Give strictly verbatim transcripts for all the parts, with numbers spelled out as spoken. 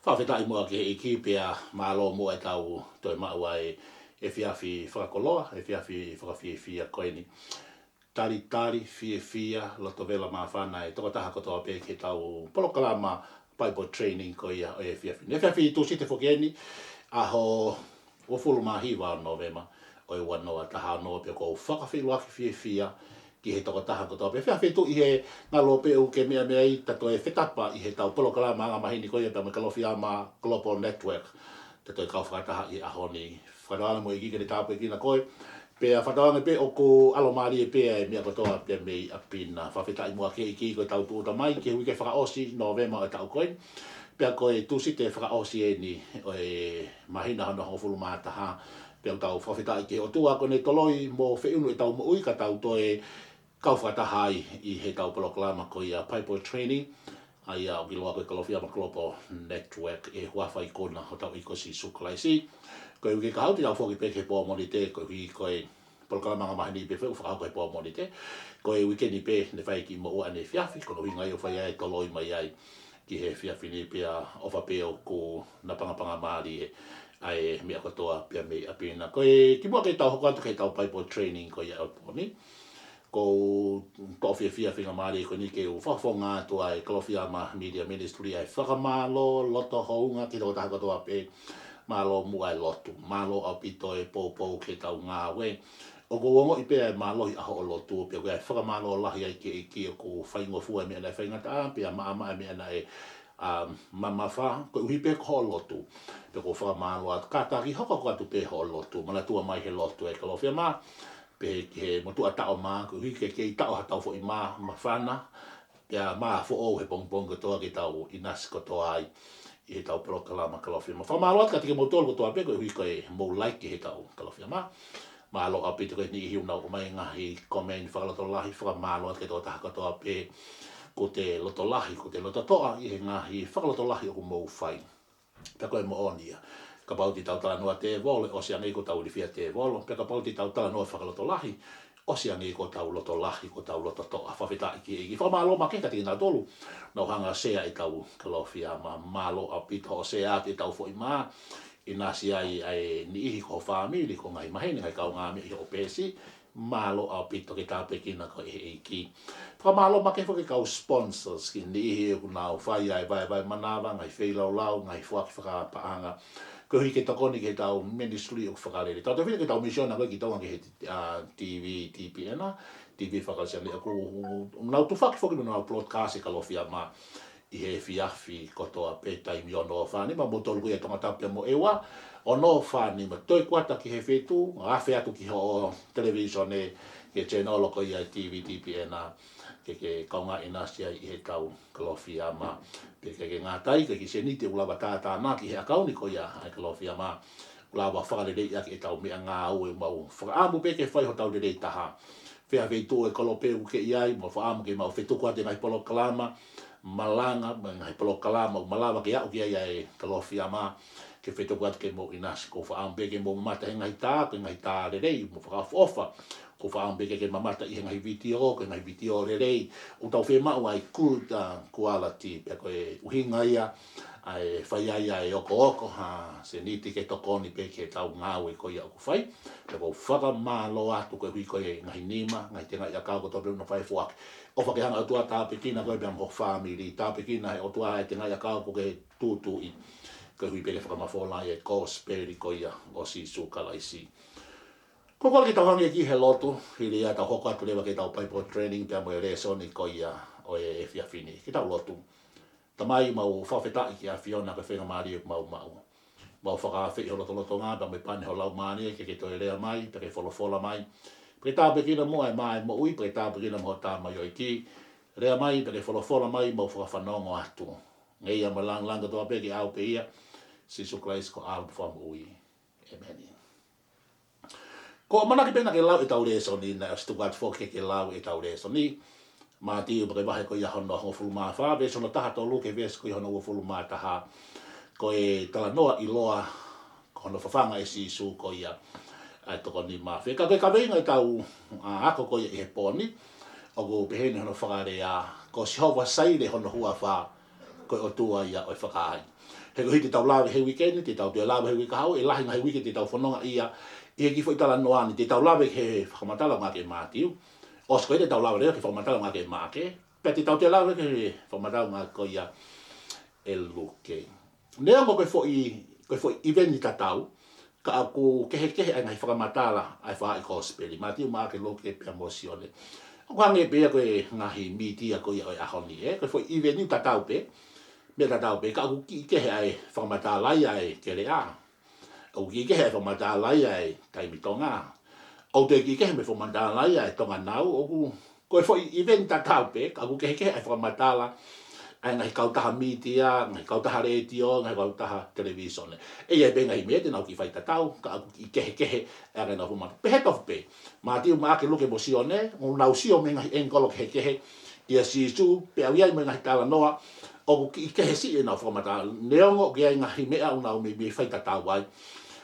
Fakafetaʻi muʻa ki he ʻEiki pea mālō muʻa ʻetau toe maʻu ʻa e efiafi fakakoloa, efiafi fakafiefia ko eni. Talitali, fiefia, loto vela māfana e tokotaha kotoa pē ki heʻetau polokalama Bible Training ko ia ʻo e efiafi ni. Efiafi Tūsite foki eni, ʻaho uofulu mā hiva ʻo Nōvema ʻo e ua noa taha ono, pea ʻoku ou fakafeʻiloaki fiefia ki he tokotaha kotoa pē. Efiafi Tuʻi, he ngaluope ʻoku ke meʻa mei ai, ta toe fetapa ʻi heʻetau polokalama angamaheni ko ia pea mo e Kalofiama Global Network. Ta toe kau fakataha ʻi he ʻaho ni. Fakatauange mo e ʻEiki ke ne tāpuekina koe. Pea fakatauange pē ʻoku ʻalomālie pē ʻa e meʻa kotoa pē mei ʻapi na. Fakafetaʻi muʻa ki he ʻEiki ko ʻetau tūʻuta mai ki he uike fakaʻosi Nōvema ʻo e taʻu ko eni. Pea ko e Tūsite fakaʻosi eni ʻo e māhina hono hongofulu mā taha. Pea ʻoku tau fakafetaʻi ki he ʻOtua ko ʻene toloi mo feʻunu ʻetau moʻui ka tau toe kau fakataha ai ʻi heʻetau polokalama ko ia Bible Training, ʻa ia ʻoku ʻiloa ko e Kalofiama Global Network, ʻi he huafa ikuna hotau ʻEiki ko Sīsū Kalaisi. Ko e uike kahaʻu te tau foki pē ki he pō Mōnite, koeʻuhi ko e polokalama angamaheni pē foki ʻoku fakahoko he pō Mōnite. Ko e uike ni pē ne fai kimoua ʻa e efiafi, ko hono ʻuhinga ia ʻoku fai ai e toloi mai ai ki he efiafi ni, pea ʻofa pē ʻoku napangapanga mālie ʻa e meʻa kotoa pē mei ʻapi na. Ko e kimuʻa ke tau hoko atu ki heʻetau Bible Training ko ia ʻo e pō ni, ʻoku ou toʻo fiefia feinga mālie ko eni ke u fakafofonga atu ʻa e Kalofiama Media Ministry ʻa e fakamālō loto houngaʻia ki he tokotaha kotoa pē. Mālō muʻa e lotu. Mālō ʻaupito e poupou ki heʻetau ngāue. ʻOku ou ongoʻi pē ʻa e mālohi ʻa hoʻo lotu, pea ʻoku ʻi ai e fakamālō lahi ai ki he ʻEiki ʻoku faingofua e meʻa naʻe faingataʻa, pea maʻamaʻa e meʻa naʻe, ā, mamafa, koeʻuhi pē ko hoʻo lotu. Pea ʻoku ou fakamālō atu, kātaki hoko atu pē hoʻo lotu, manatua mai he lotu ʻa e Kalofiama, pehē ki he motuʻa taʻo mā, koeʻuhi ke kei taʻo haʻatau foʻi mā māfana, pea mā foʻou he pongipongi kotoa ke tau ʻinasi kotoa ai ʻi heʻetau polokalama Kalofiama. Fakamālō atu kiate kimoutolu kotoa pē koeʻuhi ko hoʻomou like ʻi heʻetau Kalofiama. Mālō ʻaupito ki he niʻihi ʻoku nau ʻomai e ngaahi comment fakalotolahi, fakamālō atu ki he tokotaha kotoa pē kuo te loto lahi, kuo te loto toʻa ʻi he ngaahi fakalotolahi ʻoku mou fai. Pea ko e moʻoni ia. Kapau te tau talanoa tēvolo, ʻosi ange kuo tau ilifia tēvolo, pea kapau te tau talanoa fakalotolahi, ʻosi ange kuo tau loto lahi, kuo tau loto toʻa. Fakafetaʻi ki he ʻEiki. Fakamālō makehe kiate kinautolu naʻa nau hanga ʻo share ʻetau Kalofiama. Mālō ʻaupito hoʻo share atu ʻetau foʻi mā, ʻinasi ai ʻa e niʻihi ko ho fāmili, ko ho ngaahi maheni, ngaahi kaungāmeʻa ʻi hoʻo peesi. Mālō ʻaupito ke tāpuekina koe ʻe he ʻEiki. Fakamālō makehe foki ki he kau sponsors, ki he niʻihi ʻoku nau fai ʻa e vaevae manava, ngaahi feilaulau, ngaahi foaki fakapaʻanga, koeʻuhi ke tokoni ki heʻetau ministry ʻoku fakalele. Tau toe fili ki heʻetau misiona ko ē ki Tonga ki he, ā, T V T P N, ā, T V faka-Kalisitiane, ʻoku nau tufaki foki mo nau broadcast e Kalofiama ʻi he efiafi kotoa pē taimi ono ʻo fā nima, mo tolu ko ia Tongatapu pea mo ʻEua, ono ʻo fā nima, toe kuata ki he feituʻu, afe atu ki hoʻo televīsone, ki he channel ko ia T V T P N, ke ke kaungā ʻinasi ai ʻi heʻetau Kalofiama. Pea ʻikai ke ngata ai, ko e kiʻi sēniti ʻoku lava tātānaki he ʻakauni ko ia ʻa e Kalofiama, ʻoku lava fakaleleiʻaki ʻetau meʻangāue. Mau fakaʻamu pē ke fai hotau lelei taha. Fē ha feituʻu ʻo e kolope ʻoku ke ʻi ai, mau fakaʻamu ke mau fetuku atu e ngaahi polokalama malanga, mo e ngaahi polokalama ʻoku malava ke aʻu ki ai ʻa e Kalofiama, ke fetuku atu ke mou ʻinasi. ʻOku ou fakaʻamu pē ke mou mamata he ngaahi tā, ko e ngaahi tā lelei, mo fakaʻofoʻofa. ʻOku ou fakaʻamu pē ke ke mamata ʻi he ngaahi vitiō, ko e ngaahi vitiō lelei, ʻoku tau fiemaʻu ʻa e good, ā, quality, pea ko e ʻuhinga ia ʻa e fai ai ʻa e okooko ha sēniti ke tokoni pē ki heʻetau ngāue ko ia ʻoku fai. Pea ʻoku ou fakamālō atu koeʻuhi ko e ngaahi nima, ngaahi tengaʻi ʻakau kotoa pē ʻoku nau fai e foaki. ʻOfa ke hanga ʻe he ʻOtua ʻo tāpuekina koe pea mo ho fāmili, tāpuekina ʻe he ʻOtua e tengaʻi ʻakau ʻoku ke tūtuuʻi, koeʻuhi pē ke fakamafola ai e kosipeli ko ia ʻo Sīsū Kalaisi. Ko e kole ke tau hanga ki he lotu, hili ia tau hoko atu leva ki heʻetau Bible training pea mo e lēsoni ko ia ʻo e efiafi ni. Ke tau lotu. Tamai, mau fakafetaʻi ki he ʻAfiona ko e faingamālie ʻoku mau maʻu. Mau fakaafeʻi ho lotolotonga pea mo e pani ho Laumālie ke ke toe lea mai, pea ke folofola mai. Pea ke tāpuekina muʻa e mā ʻo e moʻui, pea ke tāpuekina muʻa ho tamaioʻeiki. Lea mai, pea ke folofola mai, mau fakafanongo atu. Ngeia mo e lāngilangi kotoa pē ke ʻau pē ia, Sīsū Kalaisi ko homau Fakamoʻui. ʻĒmeni. Ko e ʻamanaki pē naʻa ke lau ʻetau lēsoni, naʻe ʻosi tuku atu foki ke lau ʻetau lēsoni. Mātiu pea ko e vahe ko ia hono hongofulu mā fā, veesi hono taha tolu ki he veesi ko ia hono uofulu mā taha. Ko e talanoa ʻiloa, ko hono fafanga ʻe Sīsū ko ia ʻa e tokoni mafai. Ka ko e kaveinga ʻetau, ā, ako ko ia ʻi he pō ni, ʻoku pehē ni hono fakalea, ko Sihova Saile hono huafa, ko e ʻOtua ia ʻo e fakaai. He koeʻuhi te tau lave he uike ni, te tau toe lave he uike kahaʻu, ʻe lahi ngaahi uike te tau fononga ia ʻi he kiʻi foʻi talanoa ni, te tau lave he fakamatala ʻoku ngāueʻaki ʻe Mātiu. ʻOsi ko ia te tau lave leva ki he fakamatala ʻoku ngāueʻaki ʻe Maʻake, pea te tau toe lave ki he fakamatala ʻoku ngāueʻaki ko ia ʻe Luke. Neongo ko e foʻi, ko e foʻi ʻiveni tatau, ka ʻoku kehekehe ʻa e ngaahi fakamatala ʻa e fā ʻi he kosipeli, Mātiu, Maʻake, Luke pea mo Sione. ʻOku hangē pē ia ko e ngaahi mītia ko ia ʻo e ʻaho ni, ē? Ko e foʻi ʻiveni tatau pē, meʻa tatau pē, ka ʻoku kiʻi kehe ʻa e fakamatala ia ʻa e keleʻa. ʻOku kiʻi kehe ʻa e fakamatala ia ʻa e taimi tonga. ʻOku toe kiʻi kehe mo e fakamatala ia ʻa e tonga nau, ʻoku ko e foʻi ʻiveni tatau pē, ka ʻoku kehekehe ʻa e fakamatala ʻa e ngaahi kautaha mītia, ngaahi kautaha letiō, ngaahi kautaha televīsone. ʻE ʻi ai pē ngaahi meʻa te nau kiʻi faitatau, ka ʻoku kiʻi kehekehe ʻa e ngaahi fakamatala. Pehē tofu pē, Mātiu, Maʻake, Luke mo Sione, ʻoku nau sio mei he ngaahi ʻengikolo kehekehe kia Sīsū, pea ʻoku ʻi ai mo e ngaahi talanoa ʻoku kiʻi kehe siʻi ʻenau fakamatala, neongo ʻoku ʻi ai ngaahi meʻa ʻoku nau meimei faitatau ai,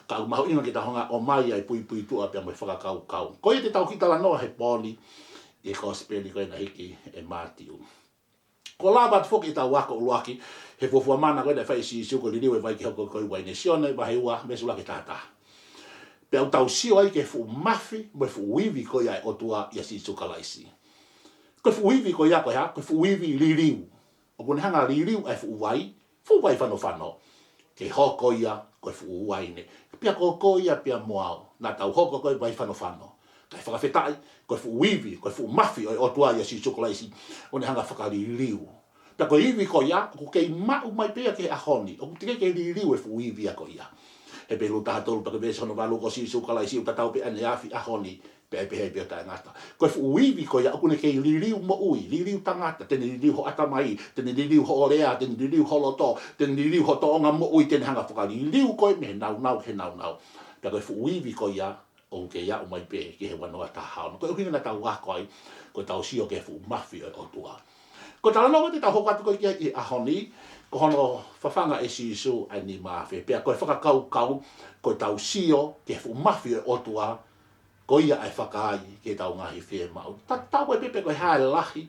ka ʻoku mahuʻinga ke tau hanga ʻo ʻomai ʻa e puipuituʻa pea mo e fakakaukau. Ko ia te tau kiʻi talanoa he pō ni, ʻi he kosipeli ko ē naʻe hiki ʻe Mātiu. Ko e lava atu foki ʻetau ako ʻuluaki he fuofua mana ko ē naʻe fai ʻe Sīsū, ko e liliu e vai ke hoko ko e uaine, Sione vahe ua, veesi ʻuluaki ki he taha taha. Pea ʻoku tau sio ai ki he fuʻu mafi mo e fuʻu ivi ko ia ʻa e ʻOtua ʻia Sīsū Kalaisi. Ko e fuʻu ivi ko ia ko e hā? Ko e fuʻu ivi liliu. ʻOku ne hanga ʻo liliu ʻa e fuʻu vai, fuʻu vai fanofano, ke hoko ia ko e fuʻu uaine. Pea ko koe ia pea mo au, naʻa tau hoko ko e vai fanofano. Kae fakafetaʻi, ko e fuʻu ivi, ko e fuʻu mafi ʻo e ʻOtua ʻia Sīsū Kalaisi, ʻoku ne hanga ʻo fakaliliu. Pea ko e ivi ko ia, ʻoku kei maʻu mai pē ia ki he ʻaho ni, ʻoku teʻeki ke liliu e fuʻu ivi ia ko ia. Hepelū taha tolu pea ko e veesi hono valu, ko Sīsū Kalaisi ʻoku tatau pē ʻaneafi, ʻaho ni, pea ʻe pehē pē ʻo taʻengata. Ko e fuʻu ivi ko ia ʻoku ne kei liliu moʻui, liliu tangata, te ne liliu ho ʻatamai, te ne liliu ho lea, te ne liliu ho loto, te ne liliu ho tōʻonga moʻui, te ne hanga ʻo fakaliliu koe mei he nāunau ki he nāunau. Pea ko e fuʻu ivi ko ia ʻoku kei aʻu mai pē ki he ua noa taha ono. Ko e ʻuhinga naʻa tau ako ai, ko ʻetau sio ki he fuʻu mafi ʻo e ʻOtua. Ko e talanoa ko ē te tau hoko atu ko ē ki ai ʻi he ʻaho ni, ko hono fafanga ʻe Sīsū ʻa e nima afe. Pea ko e fakakaukau, ko ʻetau sio ki he fuʻu mafi ʻo e ʻOtua, ko ia ʻa e fakaai ki heʻetau ngaahi fiemaʻu. Tatau ai pē pe ko e hā e lahi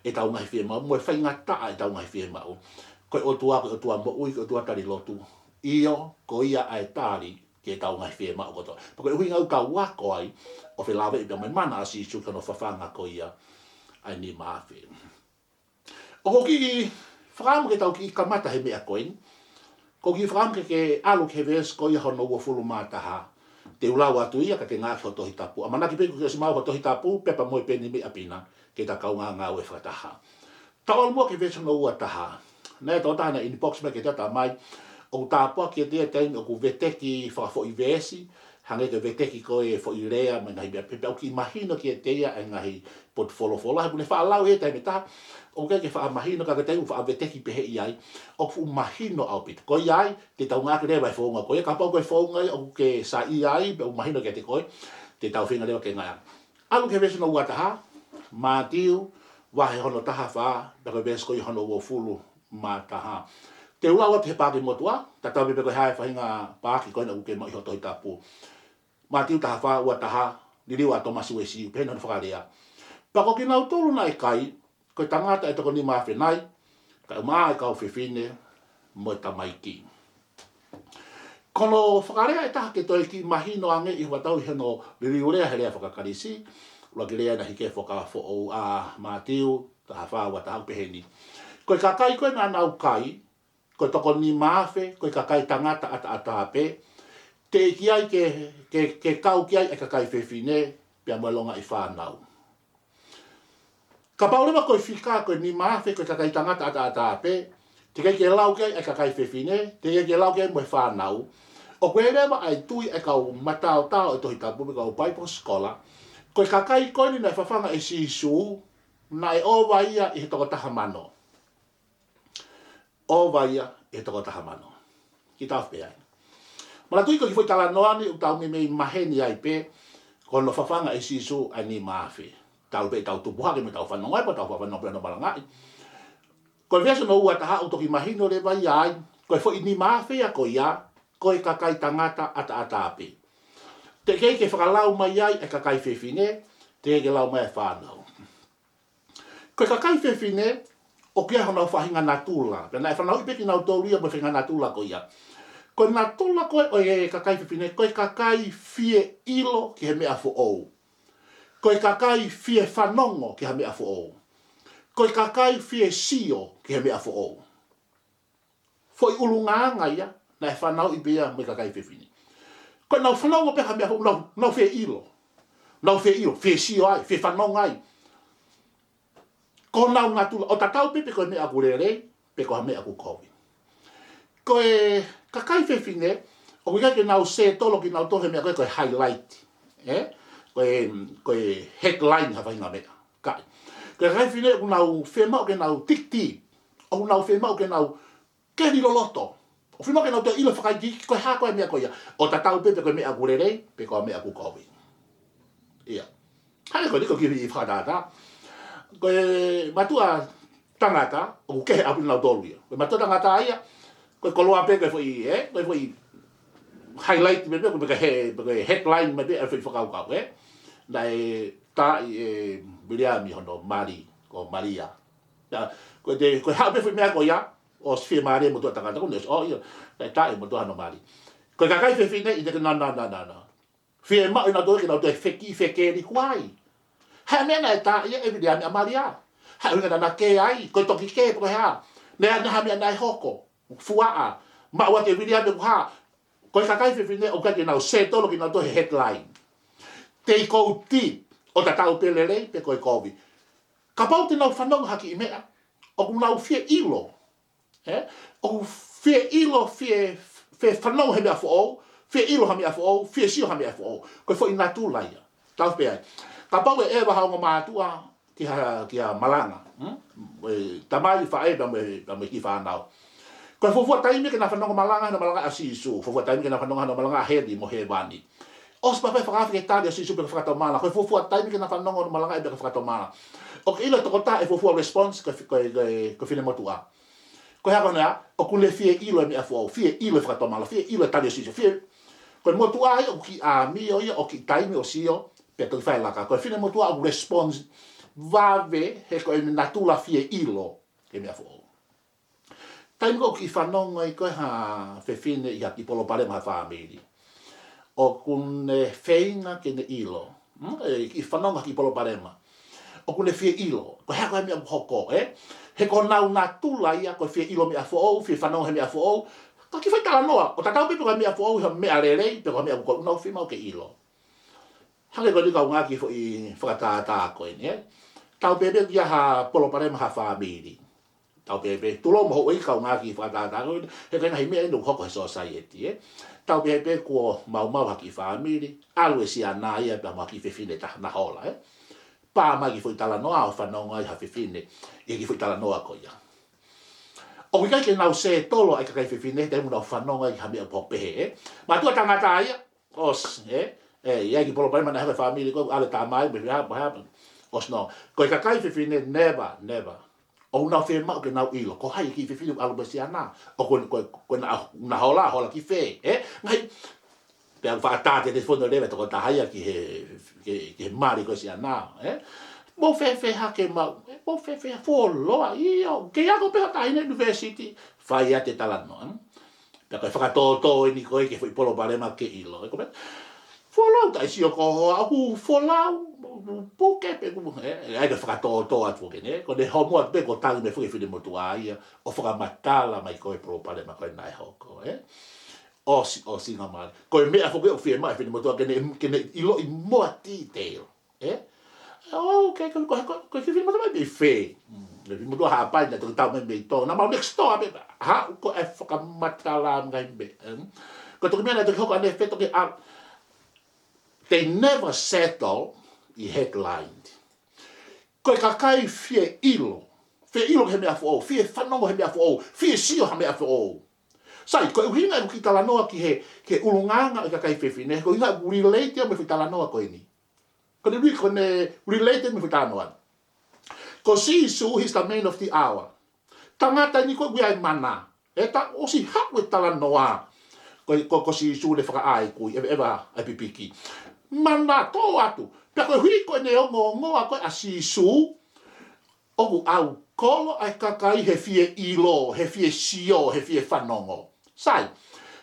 ʻetau ngaahi fiemaʻu, mo e faingataʻa ʻetau ngaahi fiemaʻu, ko e ʻOtua, ko e ʻOtua moʻui, ko e ʻOtua tali lotu. ʻIo, ko ia ʻa e tali ki heʻetau ngaahi fiemaʻu kotoa. Pea ko e ʻuhinga ʻoku tau ako ai, ʻo felāveʻi pea mo e mana ʻa Sīsū ki hono fafanga ko ia ʻa e nima afe. ʻOku ou kiʻi fakaʻamu ke tau kiʻi kamata he meʻa ko eni. ʻOku ou kiʻi fakaʻamu ke, ke ʻalu ki he veesi ko ia hono uofulu mā taha. Te u lau atu ia ka ke ngāueʻaki ho Tohi Tapu. ʻAmanaki pē kuo ke ʻosi maʻu ho Tohi Tapu, pepa mo e peni mei ʻapi na, ke ta kaungā ngāue fakataha. Tau ʻalu muʻa ki he veesi hono ua taha. Naʻe ʻi ai e tokotaha naʻe inbox mai kiate au, talamai ʻoku tāpuaki kiate ia e taimi ʻoku veteki fakafoʻi veesi, hangē ko e veteki ko ē foʻi lea mo e ngaahi meʻa pehē, pea ʻoku kiʻi mahino kiate ia e ngaahi potu folofola, he ʻoku ne faʻa lau he taimi ʻe taha, ʻoku ʻikai ke faʻa mahino, ka ko e taimi ʻoku faʻa veteki pehē ai, ʻoku fuʻu mahino ʻaupito. Ko ia ai, te tau ngāueʻaki leva e founga ko ia, kapau ko e founga ia ʻoku ke saiʻia ai, pea ʻoku mahino kiate koe, te tau feinga leva ke ngāueʻaki. ʻAlu ki he veesi hono ua taha, Mātiu, vahe hono taha fā, pea ko e veesi ko ia hono uofulu mā taha. Te u lau atu he paaki motuʻa, tatau ai pē pe ko e hā e faʻahinga paaki ko ena ʻoku ke maʻu ʻi ho Tohi Tapu. Mātiu taha fā, ua taha, liliu ʻa Tōmasi Uesi, pehē ni hono fakalea: Pea ko kinautolu naʻe kai, ko e tangata ʻe toko nima afe nai, kae ʻumaʻā e kau fefine mo e tamaiki. Ko hono fakalea ʻe taha ke toe kiʻi mahino ange ʻi hoʻatau ʻi hono liliu lea he lea faka-Kalisi, ʻuluaki lea naʻe hiki he Fuakava Foʻou ʻa Mātiu, taha fā, ua taha, ʻoku pehē ni: Ko e kakai ko ē naʻa nau kai, ko e toko nima afe, ko e kakai tangata ʻataʻatā pē, teʻeki ai ke, ke, ke kau ki ai e kakai fefine, pea mo e longaʻi fānau. Kapau leva ko e fika ko e nima afe ko e kakai tangata ʻataʻatā pē, teʻeki ai ke lau ki ai e kakai fefine, teʻeki ai ke lau ki ai mo e fānau, ʻoku ʻi ai leva ʻa e tui ʻa e kau mataotao ʻo e Tohi Tapu, mo e kau Bible scholar, ko e kakai ko eni naʻe fafanga ʻe Sīsū, naʻe ʻova ia ʻi he toko taha mano. ʻOva ia ʻi he toko taha mano. Kiʻi taʻofi pē ai. Manatuʻi ko e kiʻi foʻi talanoa ni ʻoku tau meimei maheni ai pē, ko hono fafanga ʻe Sīsū ʻa e nima afe. Talu pē ʻetau tupu hake mo ʻetau fanongo ai, pea tau fanongo pē ʻo malangaʻi. Ko e veesi hono ua taha ʻoku toki mahino leva ia ai, ko e foʻi nima afe ia ko ia, ko e kakai tangata ʻataʻatā pē. Teʻeki ai ke fakalau mai ai e kakai fefine, teʻeki ai ke lau mai e fānau. Ko e kakai fefine, ʻoku ʻi ai honau faʻahinga natula. Pea naʻe fanauʻi pē kinautolu ia mo e faʻahinga natula ko ia. Ko e natula ko ē ʻo e kakai fefine, ko e kakai fie ʻilo ki he meʻa foʻou. Ko e kakai fie fanongo ki ha meʻa foʻou. Ko e kakai fie sio ki he meʻa foʻou. Foʻi ʻulungaanga ia naʻe fanauʻi pē ia mo e kakai fefine. Ko ʻenau fanongo pē ha meʻa foʻou, nau, nau fie ʻilo. Nau fie ʻilo, fie sio ai, fie fanongo ai. Ko honau natula, ʻo tatau pē pe ko e meʻa ʻoku lelei, pe ko ha meʻa ʻoku kovi. Ko e kakai fefine, ʻoku ʻikai ke nau settle kinautolu he meʻa ko ē ko e highlight. Ē? Ko e, ko e headline ha faʻahinga meʻa. Kae. Ko e kakai fefine ʻoku nau fiemaʻu ke nau tiki tī. ʻOku nau fiemaʻu ke nau keli loloto. ʻOku fiemaʻu ke nau toe ʻilo fakaikiiki ko e hā ko ē meʻa ko ia. ʻO tatau pē pe ko e meʻa ʻoku lelei, pe ko e meʻa ʻoku kovi. ʻIa. Hangē ko eni ko e kiʻi fakatātā. Ko e mātuʻa tangata, ʻoku kehe ʻaupito nautolu ia. Ko e mātuʻa tangata ia, ko e koloa pē ko e foʻi, ē, ko e foʻi highlight pē, pē, ko e he-, ko e headline pē, pē, ʻa e foʻi fakakaukau, ē. Naʻe taaʻi ʻe Viliami hono mali, ko Malia. Ia, ko e te, ko e haʻu pē foʻi meʻa ko ia, ʻosi fiemālie e mātuʻa tangata, ko eni ʻosi, ʻo ia, naʻe taaʻi e mātuʻa hono mali. Ko e kakai fefine, ʻikai ke nau, nau, nau, nau, nau. Fiemaʻu ʻe nautolu ke nau toe feki, fekeli kuo ʻi ai ha meʻa naʻe taaʻi ʻe Viliami ʻa Malia. Hā e ʻuhinga naʻa na kē ai, ko e toki kē pe ko e hā. Naʻe ʻi ai ha meʻa naʻe hoko, fuaʻa, maʻu atu ʻe Viliami ʻoku hā. Ko e kakai fefine ʻoku ʻikai ke nau settle kinautolu he headline. Te nau tiki tī, ʻo tatau pe lelei pe ko e kovi. Kapau te nau fanongo ha kiʻi meʻa, ʻoku nau fie ʻilo. Ē? ʻOku fie ʻilo, fie, fie fanongo he meʻa foʻou, fie ʻilo ha meʻa foʻou, fie sio ha meʻa foʻou. Ko e foʻi natula ia. Tau pē ai. Kapau ʻe ʻeva ha ongo mātuʻa ki ha, ki ha malanga. Hmm? E, tamai, faʻē, pea mo e, pea mo e kiʻi fānau. Ko e fuofua taimi ke na fanongo malanga, na malanga ʻa Sīsū. Fuofua taimi ke na fanongo, na malanga ʻa heli mo hēvani. ʻOsi pē ʻa e fakaafe ke tali ʻa Sīsū pe ko e fakatomala. Ko e fuofua taimi ke na fanongo, na malanga ʻe pe ko e fakatomala. ʻOku ʻilo e tokotaha e fuofua response ko e, ko e, ko e, ko e finemotuʻa. Ko e hā ko ena, ʻoku ne fie ʻilo e meʻa foʻou, fie ʻilo e fakatomala, fie ʻilo e tali ʻo Sīsū, fie, ko e motuʻa ia ʻoku kiʻi ʻāmio ia, ʻoku kiʻi taimi ʻo sio, pea toki fai e laka. Ko e finemotuʻa ʻoku response vave he ko e natula fie ʻilo e meʻa foʻou. Taimi ko ē ʻoku kiʻi fanongo ai ko ē ha fefine ʻi ha kiʻi palopalema ha fāmili. ʻOku ne feinga ke ne ʻilo. Hmm? ʻE kiʻi fanongo ha kiʻi palopalema. ʻOku ne fie ʻilo. Ko e hā ko ē meʻa ʻoku hoko, ē? He ko honau natula ia, ko e fie ʻilo meʻa foʻou, fie fanongo he meʻa foʻou. Ka kiʻi fai talanoa, ʻo tatau pē pe ko e meʻa foʻou, ha meʻa lelei, pe ko e meʻa ʻoku nau fiemaʻu ke ʻilo. Hangē ko eni kaungā kiʻi foʻi fakatātā ko eni, ē? Tau pehē pē ʻoku ʻi ai ha palopalema ha fāmili. Tau pehē pē, tulou mo houʻeiki kaungā kiʻi fakatātā ko eni, he ko e ngaahi meʻa eni ʻoku hoko he society, ē? Tau pehē pē kuo maumau ha kiʻi fāmili, ʻalu e siana ia pea mo ha kiʻi fefine ʻe taha na hola, ē? Pā mai kiʻi foʻi talanoa ʻo fanongo ai ha fefine ʻi he kiʻi foʻi talanoa ko ia. ʻOku ʻikai ke nau settle ʻa e kakai fefine, he taimi ʻoku nau fanongo ai ha meʻa ʻoku pehē, ē? Mātuʻa tangata ia, ʻosi, ē? ʻE, ʻi ai e kiʻi palopalema naʻe hoko he fāmili ko ē, ʻalu e tamai, mo e hā, mo e hā, ʻosi nō. Ko e kakai fefine, never, never. ʻOku nau fiemaʻu ke nau ʻilo, ko hai e kiʻi fefine ʻoku ʻalu mo e siana. ʻOku, ko, ko, ko ena, na hola, hola ki fē, ē? Ngaahi, pea ʻoku faʻa tā telefoni leva e tokotaha ia ki he, ki, ki he mali ko ē siana, ē? Mou fēfē hake mau, ē, mou fēfē fuoloa, ʻio, kei ako pē ha taʻahine university, fai atu e talanoa, ē? Pea ko e fakatōtō eni ko ē ki he foʻi palopalema ke ʻilo. Ē, ko e meʻa, folau taʻe sio ko hoa, ʻoku folau, puke pē ʻoku, ē, ʻai ke fakatōtō atu foki eni, ē. Ko ʻene homo atu pē ko e tangi mei he foʻi finemotuʻa ia, ʻo fakamatala mai ko e palopalema ko ē naʻe hoko, ē. ʻOsi, ʻosi ngā mali. Ko e meʻa foki ʻoku fiemaʻu e finemotuʻa ke ne, ke ne ʻiloʻi more detail. Ē? ʻO, ke, ko, ko, ko, ko e kiʻi finemotuʻa mai mei fē. Mm, e finemotuʻa Haʻapai naʻe toki tau mai mei Tonga. Naʻa mau next door pē, haʻu ko e fakamatala ngaahi meʻa, em? Ko e toki meʻa naʻe toki hoko ʻanefē toki ʻa, they never settle ʻi headline. Ko e kakai fie ʻilo. Fie ʻilo ki he meʻa foʻou, fie fanongo he meʻa foʻou, fie sio ha meʻa foʻou. Sai, ko e ʻuhinga ʻeku kiʻi talanoa ki he, ki he ʻulungaanga ʻo e kakai fefine, ko e ʻuhinga ʻeku relate ia mo e foʻi talanoa ko eni. Ko ʻene re-, ko ʻene relate mo e foʻi talanoa. Ko Sīsū, he's the man of the hour. Tangata eni ko ē ʻoku ʻi ai e mana. Ē, tā ʻosi haʻu e talanoa. Ko, ko, ko Sīsū naʻe fakaʻā e kui, ʻe, ʻeva ʻa e pipiki. Mana tō atu. Pea koeʻuhi ko ʻene ongoongoa ko ē ʻa Sīsū, ʻoku ʻau Kolo ʻa e kakai he fie ʻilo, he fie sio, he fie fanongo. Sai,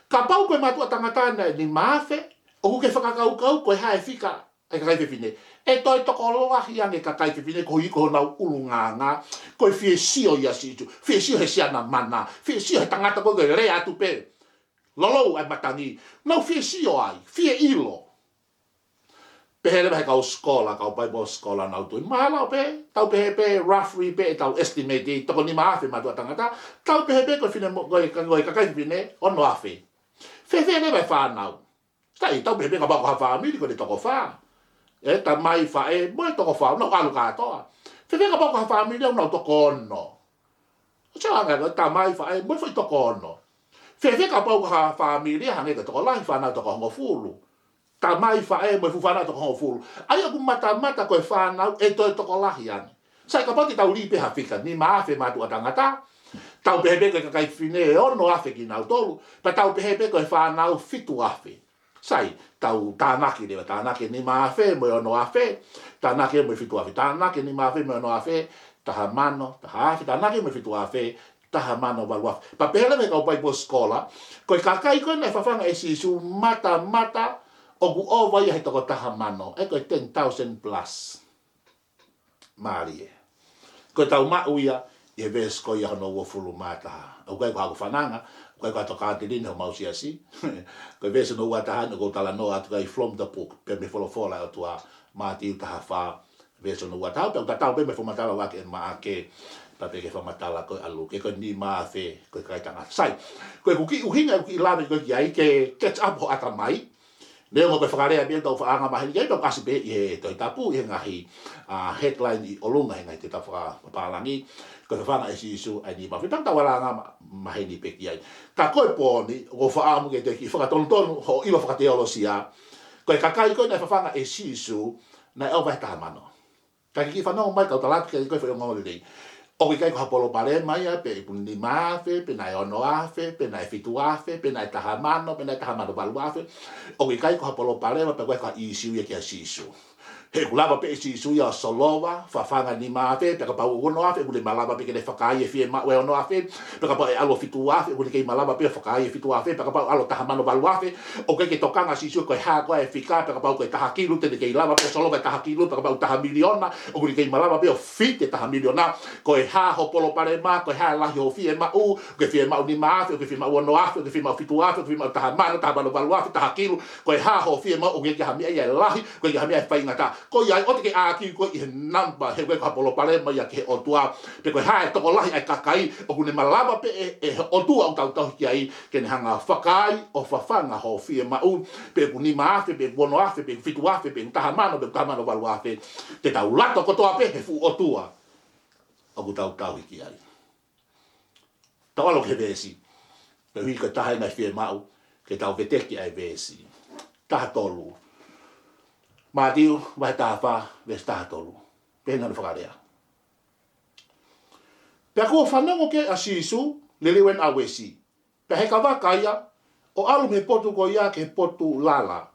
kapau ko e mātuʻa tangata naʻe nima afe, ʻoku ke fakakaukau ko e hā e fika ʻa e kakai fefine? ʻE toe tokolahi ange kakai fefine koeʻuhi ko honau ʻulungaanga, ko e fie sio ʻia Sīsū, fie sio he siana mana, fie sio he tangata ko ē ko e lea atu pē. Lolou ʻa e matangi, nau fie sio ai, fie ʻilo. Pehē leva he kau sikola, kau Bible scholar nau tui. Mahalo pē, tau pehē pē, roughly pē, ʻetau estimate, toko nima afe mātuʻa tangata, tau pehē pē ko e fine mo-, ko e, ko e kakai fefine, ono afe. Fēfē leva e fānau? Sai, tau pehē pē kapau ko ha fāmili ko ʻene toko fā. ʻE, tamai, faʻē, mo e toko fā, nau ʻalu kātoa. Fēfē kapau ko ha fāmili ʻoku nau toko ono? ʻO sio ange ko e tamai, faʻē, mo e foʻi toko ono. Fēfē kapau ko ha fāmili hangē ko e tokolahi, fānau toko hongofulu? Tamai, faʻē, mo e fuʻu fānau toko hongofulu. ʻA ia ʻoku matamata ko e fānau ʻe toe tokolahi ange. Sai, kapau te tau lī pē ha fika, nima afe mātuʻa tangata, tau pehē pē ko e kakai fefine ʻe ono afe kinautolu, pea tau pehē pē ko e fānau fitu afe. Sai, tau tānaki leva, tānaki nima afe mo e ono afe, tānaki mo e fitu afe, tānaki nima afe mo e ono afe, taha mano, taha afe, tānaki mo e fitu afe, taha mano valu afe. Pea pehē leva he kau Bible scholar, ko e kakai ko ē naʻe fafanga ʻe Sīsū matamata ʻoku ʻova ia he toko taha mano, ʻe ko e ten thousand plus. Mālie. Ko ʻetau maʻu ia ʻi he veesi ko ia hono uofulu mā taha. ʻOku ʻikai ko haʻaku fananga, ʻoku ʻikai ko ha tokāteline homau siasi. Ko e veesi hono ua taha eni ʻoku ou talanoa atu ki ai from the book, pea mei he folofola ʻa e ʻOtua, Mātiu taha fā, veesi hono ua taha, pea ʻoku tatau pē mo e fakamatala ʻa Maʻake, pea pehē ki he fakamatala ko ē ʻa Luke, ko e nima afe, ko e kakai tangata. Sai, ko ʻeku kiʻi ʻuhinga, ʻeku kiʻi lave ko ē ki ai, ke catch up ho ʻatamai, neongo ko e fakalea pē ʻetau faʻa anga maheni ki ai, pea ʻoku ʻasi pē ʻi he Tohi Tapu, ʻi he ngaahi, ʻa, headline ʻi ʻolunga he ngaahi Tohi Tapu fakapapālangi, ko e fafanga ʻe Sīsū ʻa e nima afe, pea tau ala anga ma-, maheni pē ki ai. Ka ko e poini, ʻoku ou fakaʻamu ke te kiʻi fakatonutonu hoʻo ʻilo fakateolosia, ko e kakai ko ē naʻe fafanga ʻe Sīsū, naʻe ʻova he taha mano. Ka ke kiʻi fanongo mai kau tala atu ki he ko e foʻi ongoongolelei. ʻOku ʻikai ko ha palopalema ia pe ʻoku nima afe, pe naʻe ono afe, pe naʻe fitu afe, pe naʻe taha mano, pe naʻe taha mano valu afe. ʻOku ʻikai ko ha palopalema pe ko e ko ha ʻīsiu ia kia Sīsū. He ʻoku lava pē ʻe Sīsū ia ʻo solova, fafanga nima afe, pea kapau ono afe, ʻoku ne malava pē ke ne fakahā e fiemaʻu ʻe ono afe, pea kapau ʻe ʻalu ʻo fitu afe, ʻoku ne kei malava pē ʻo fakahā e fitu afe, pea kapau ʻalu ʻo taha mano valu afe, ʻoku ʻikai ke tokanga ʻa Sīsū ko e hā koā e fika, pea kapau ko e taha kilu, te ne kei lava pē ʻo solova e taha kilu, pea kapau taha miliona, ʻoku ne kei malava pē ʻo fit e taha miliona. Ko e hā ho palopalema, ko e hā e lahi ho fiemaʻu, ʻoku ke fiemaʻu nima afe, ʻoku ke fiemaʻu ono afe, ʻoku ke fiemaʻu fitu afe, ʻoku ke fiemaʻu taha mano, taha mano valu afe, taha kilu, ko e hā ho fiemaʻu, ʻoku ʻikai ke ʻi ai ha meʻa ia ʻe lahi, ʻoku ʻikai ke ʻi ai ha meʻa ʻe faingataʻa. Ko ia ai, ʻoua te ke ʻākiu koe ʻi he namba, he ʻoku ʻikai ko ha palopalema ia ki he ʻOtua, pe ko e hā e tokolahi ʻa e kakai, ʻoku ne malava pē ʻe, ʻe he ʻOtua ʻoku tau tauhi ki ai, ke ne hanga ʻo fakaai ʻo fafanga ho fiemaʻu, pe ʻoku nima afe, pe ʻoku ono afe, pe ʻoku fitu afe, pe ʻoku taha mano, pe ʻoku taha mano valu afe, te tau lato kotoa pē he fuʻu ʻOtua ʻoku tau tauhi ki ai. Tau ʻalu ki he veesi. Pea ʻuhi ko e taha e ngaahi fiemaʻu ke tau veteki ʻa e veesi. Taha tolu. Mātiu, vahe taha fā, veesi taha tolu. Pehē hono fakalea. Pea kuo fanongo ki ai ʻa Sīsū, liliu ʻena ʻa Uesi. Pea heka vaka ia, ʻo ʻalu mei he potu ko ia ki he potu lala.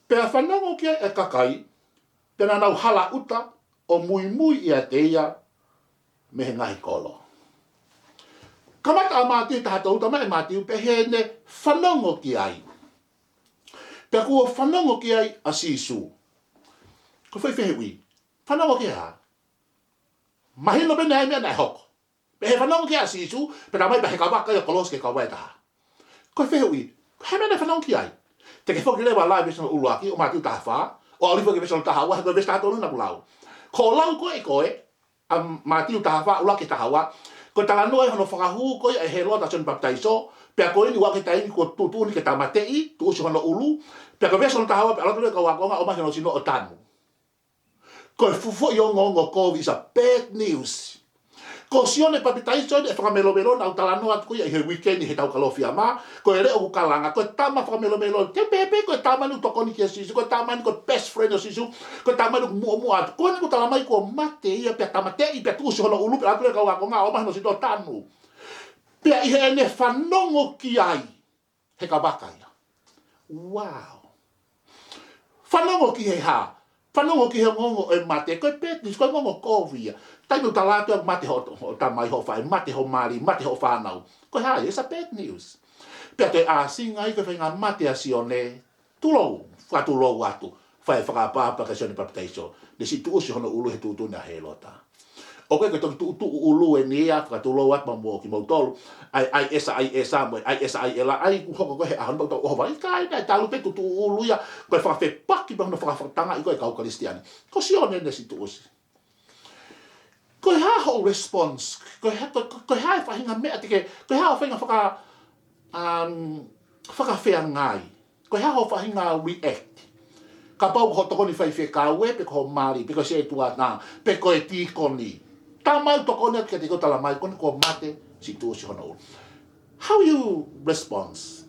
Pea fanongo ki ai ʻa e kakai, pea naʻa nau hala ʻuta, ʻo muimui ʻiate ia mei he ngaahi kolo. Kamata ʻa Mātiu taha tolu, talamai ʻe Mātiu, pea heʻene fanongo ki ai. Pea kuo fanongo ki ai ʻa Sīsū. Ko e foʻi fehuʻi, fanongo ki he hā? Mahino pē naʻe ʻi ai e meʻa naʻe hoko. Pea heʻene fanongo ki ai ʻa Sīsū, pea talamai pea heka vaka ia ʻo kolosi ki he kauvai ʻe taha. Ko e fehuʻi, ko e hā e meʻa naʻe fanongo ki ai? Te ke foki leva ʻo lave veesi hono ʻuluaki ʻo Mātiu taha fā, ʻo ʻalu hifo ki he veesi hono taha ua, he ko e veesi taha tolu naʻa ku lau. Ko e lau ko ē ko ē, ʻa Mātiu taha fā, ʻuluaki taha ua, ko e talanoa ia hono fakahū ko ia ʻe Hēlota ʻa Sione Papitaiso, pea ko eni ʻoku aʻu ki he taimi kuo tuʻutuʻuni ke tāmateʻi, tuʻusi hono ʻulu, pea ko e veesi hono taha ua, pea ʻalu atu leva e kau ākonga ʻo ʻomai hono sino ʻo tanu. Ko e fuʻu foʻi ongoongo kovi, is a bad news. Ko Sione Papitaiso eni e fakamelomelo naʻa ku talanoa atu ko ia ʻi he weekend ʻi heʻetau Kalofiama, ko e leʻo ʻoku kalanga, ko e tama fakamelomelo, te u pehē pē ko e tama eni ʻoku tokoni kia Sīsū, ko e tama eni ko e best friend ʻo Sīsū, ko e tama eni ʻoku muʻomuʻa atu. Ko eni ʻoku talamai kuo mate ia pea tāmateʻi pea tuʻusi hono ʻulu pea ʻalu atu leva e kau ākonga ʻo ʻomai hono sino ʻo tanu. Pea ʻi heʻene fanongo ki ai, heka vaka ia. Wow. Fanongo ki he hā? Fanongo ki he ongoongo ʻo e mate, ko e bad news, ko e ongoongo kovi ia. Taimi ʻoku tala atu ʻoku mate hoʻo, hoʻo tamai, hoʻo faʻē, mate hoʻo mali, mate hoʻo fānau. Ko e hā ia? It's a bad news. Pea toe ʻāsili ai ko e faʻahinga mate ʻa Sione, tulou, fakatulou atu. Fai fakaʻapaʻapa kia Sione Papitaiso. Ne siʻi tuʻusi hono ʻulu he tuʻutuʻuni ʻa Hēlota. ʻOku ʻikai ko e toki tuʻutuʻu ʻulu eni ia, fakatulou atu maʻa kimoutolu. ʻAi, ʻai ʻesa, ʻai ʻesa, mo e ʻai ʻesa, ʻai ʻela, ʻai kuo hoko ko ē he ʻaho ni ʻoku tau ʻohovale. ʻIkai, naʻe talu pē tuʻutuʻu ʻulu ia, ko e fakafepaki pē hono fakatangaʻi ko ē e kau Kalisitiane. Ko Sione ne siʻi tuʻusi. Ko e hā hoʻo response? Ko e hā, ko, ko, ko e hā e faʻahinga meʻa te ke, ko e hā hoʻo faʻahinga faka-, um, fakafeangai? Ko e hā hoʻo faʻahinga react? Kapau ko hoʻo tokoni faifekau ē, pe ko hoʻo mali, pe ko e setuata, pe ko e tīkoni. Tala mai, tokoni atu kiate koe, tala mai, ko eni kuo mate, siʻi tuʻusi hono ʻulu. How you response?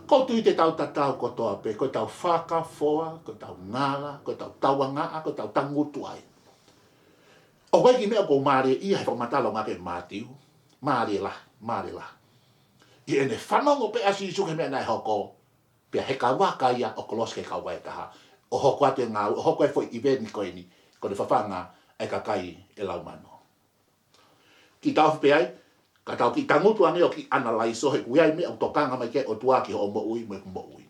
ʻOku ou tui te tau tatau kotoa pē, ko ʻetau fakafoa, ko ʻetau ngala, ko ʻetau tauangaʻa, ko ʻetau tangutu ai. ʻOku ʻi ai e kiʻi meʻa ʻoku ou mālieʻia he fakamatala ʻa e ʻOtua ʻia Mātiu. Mālie lahi, mālie lahi. ʻI heʻene fanongo pē ʻa Sīsū ki he meʻa naʻe hoko, pea heka vaka ia ʻo kolosi ki he kauvai ʻe taha. ʻO hoko atu e ngāue, ʻo hoko e foʻi ʻiveni ko eni, ko ʻene fafanga e kakai ʻe laumano. Kiʻi taʻofi pē ai, ka tau kiʻi tangutu ange ʻo kiʻi analyze he ʻoku ʻi ai e meʻa ʻoku tokanga mai ki ai e ʻOtua ki hoʻo moʻui mo ʻeku moʻui.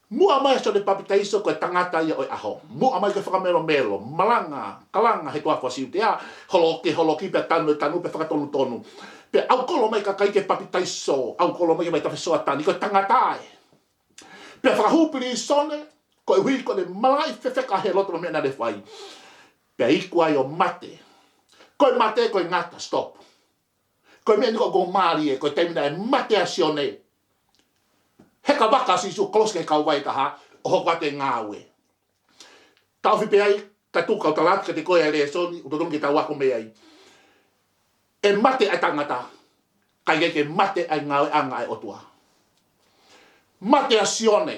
Muʻa mai ʻa Sione Papitaiso ko e tangata ia ʻo e ʻaho. Muʻa mai ko e fakamelomelo, malanga, kalanga he toafa Siutea, holoki, holoki pea tanu e tanu pea fakatonutonu. Pea ʻaukolo mai e kakai ke papitaiso, ʻaukolo mai ke mai tafe Soatani, ko e tangata ē. Pea fakahū pilīsone, koeʻuhi ko ʻene malaʻe fefeka ʻa Hēlota mo e meʻa naʻa ne fai. Pea iku ai ʻo mate. Ko e mate, ko e ngata, stop. Ko e meʻa eni ʻoku ou mālieʻia, ko e taimi naʻe mate ai ʻa Sione. Heka vaka ʻa Sīsū, kolosi ki he kauvai ʻe taha, ʻo hoko atu e ngāue. Taʻofi pē ai, ka tuku au tala atu kiate koe e lēsoni, ʻoku totonu ke tau ako mei ai. ʻE mate ʻa e tangata, ka ʻikai ke mate ʻa e ngāueʻanga ʻa e ʻOtua. Mate ʻa Sione,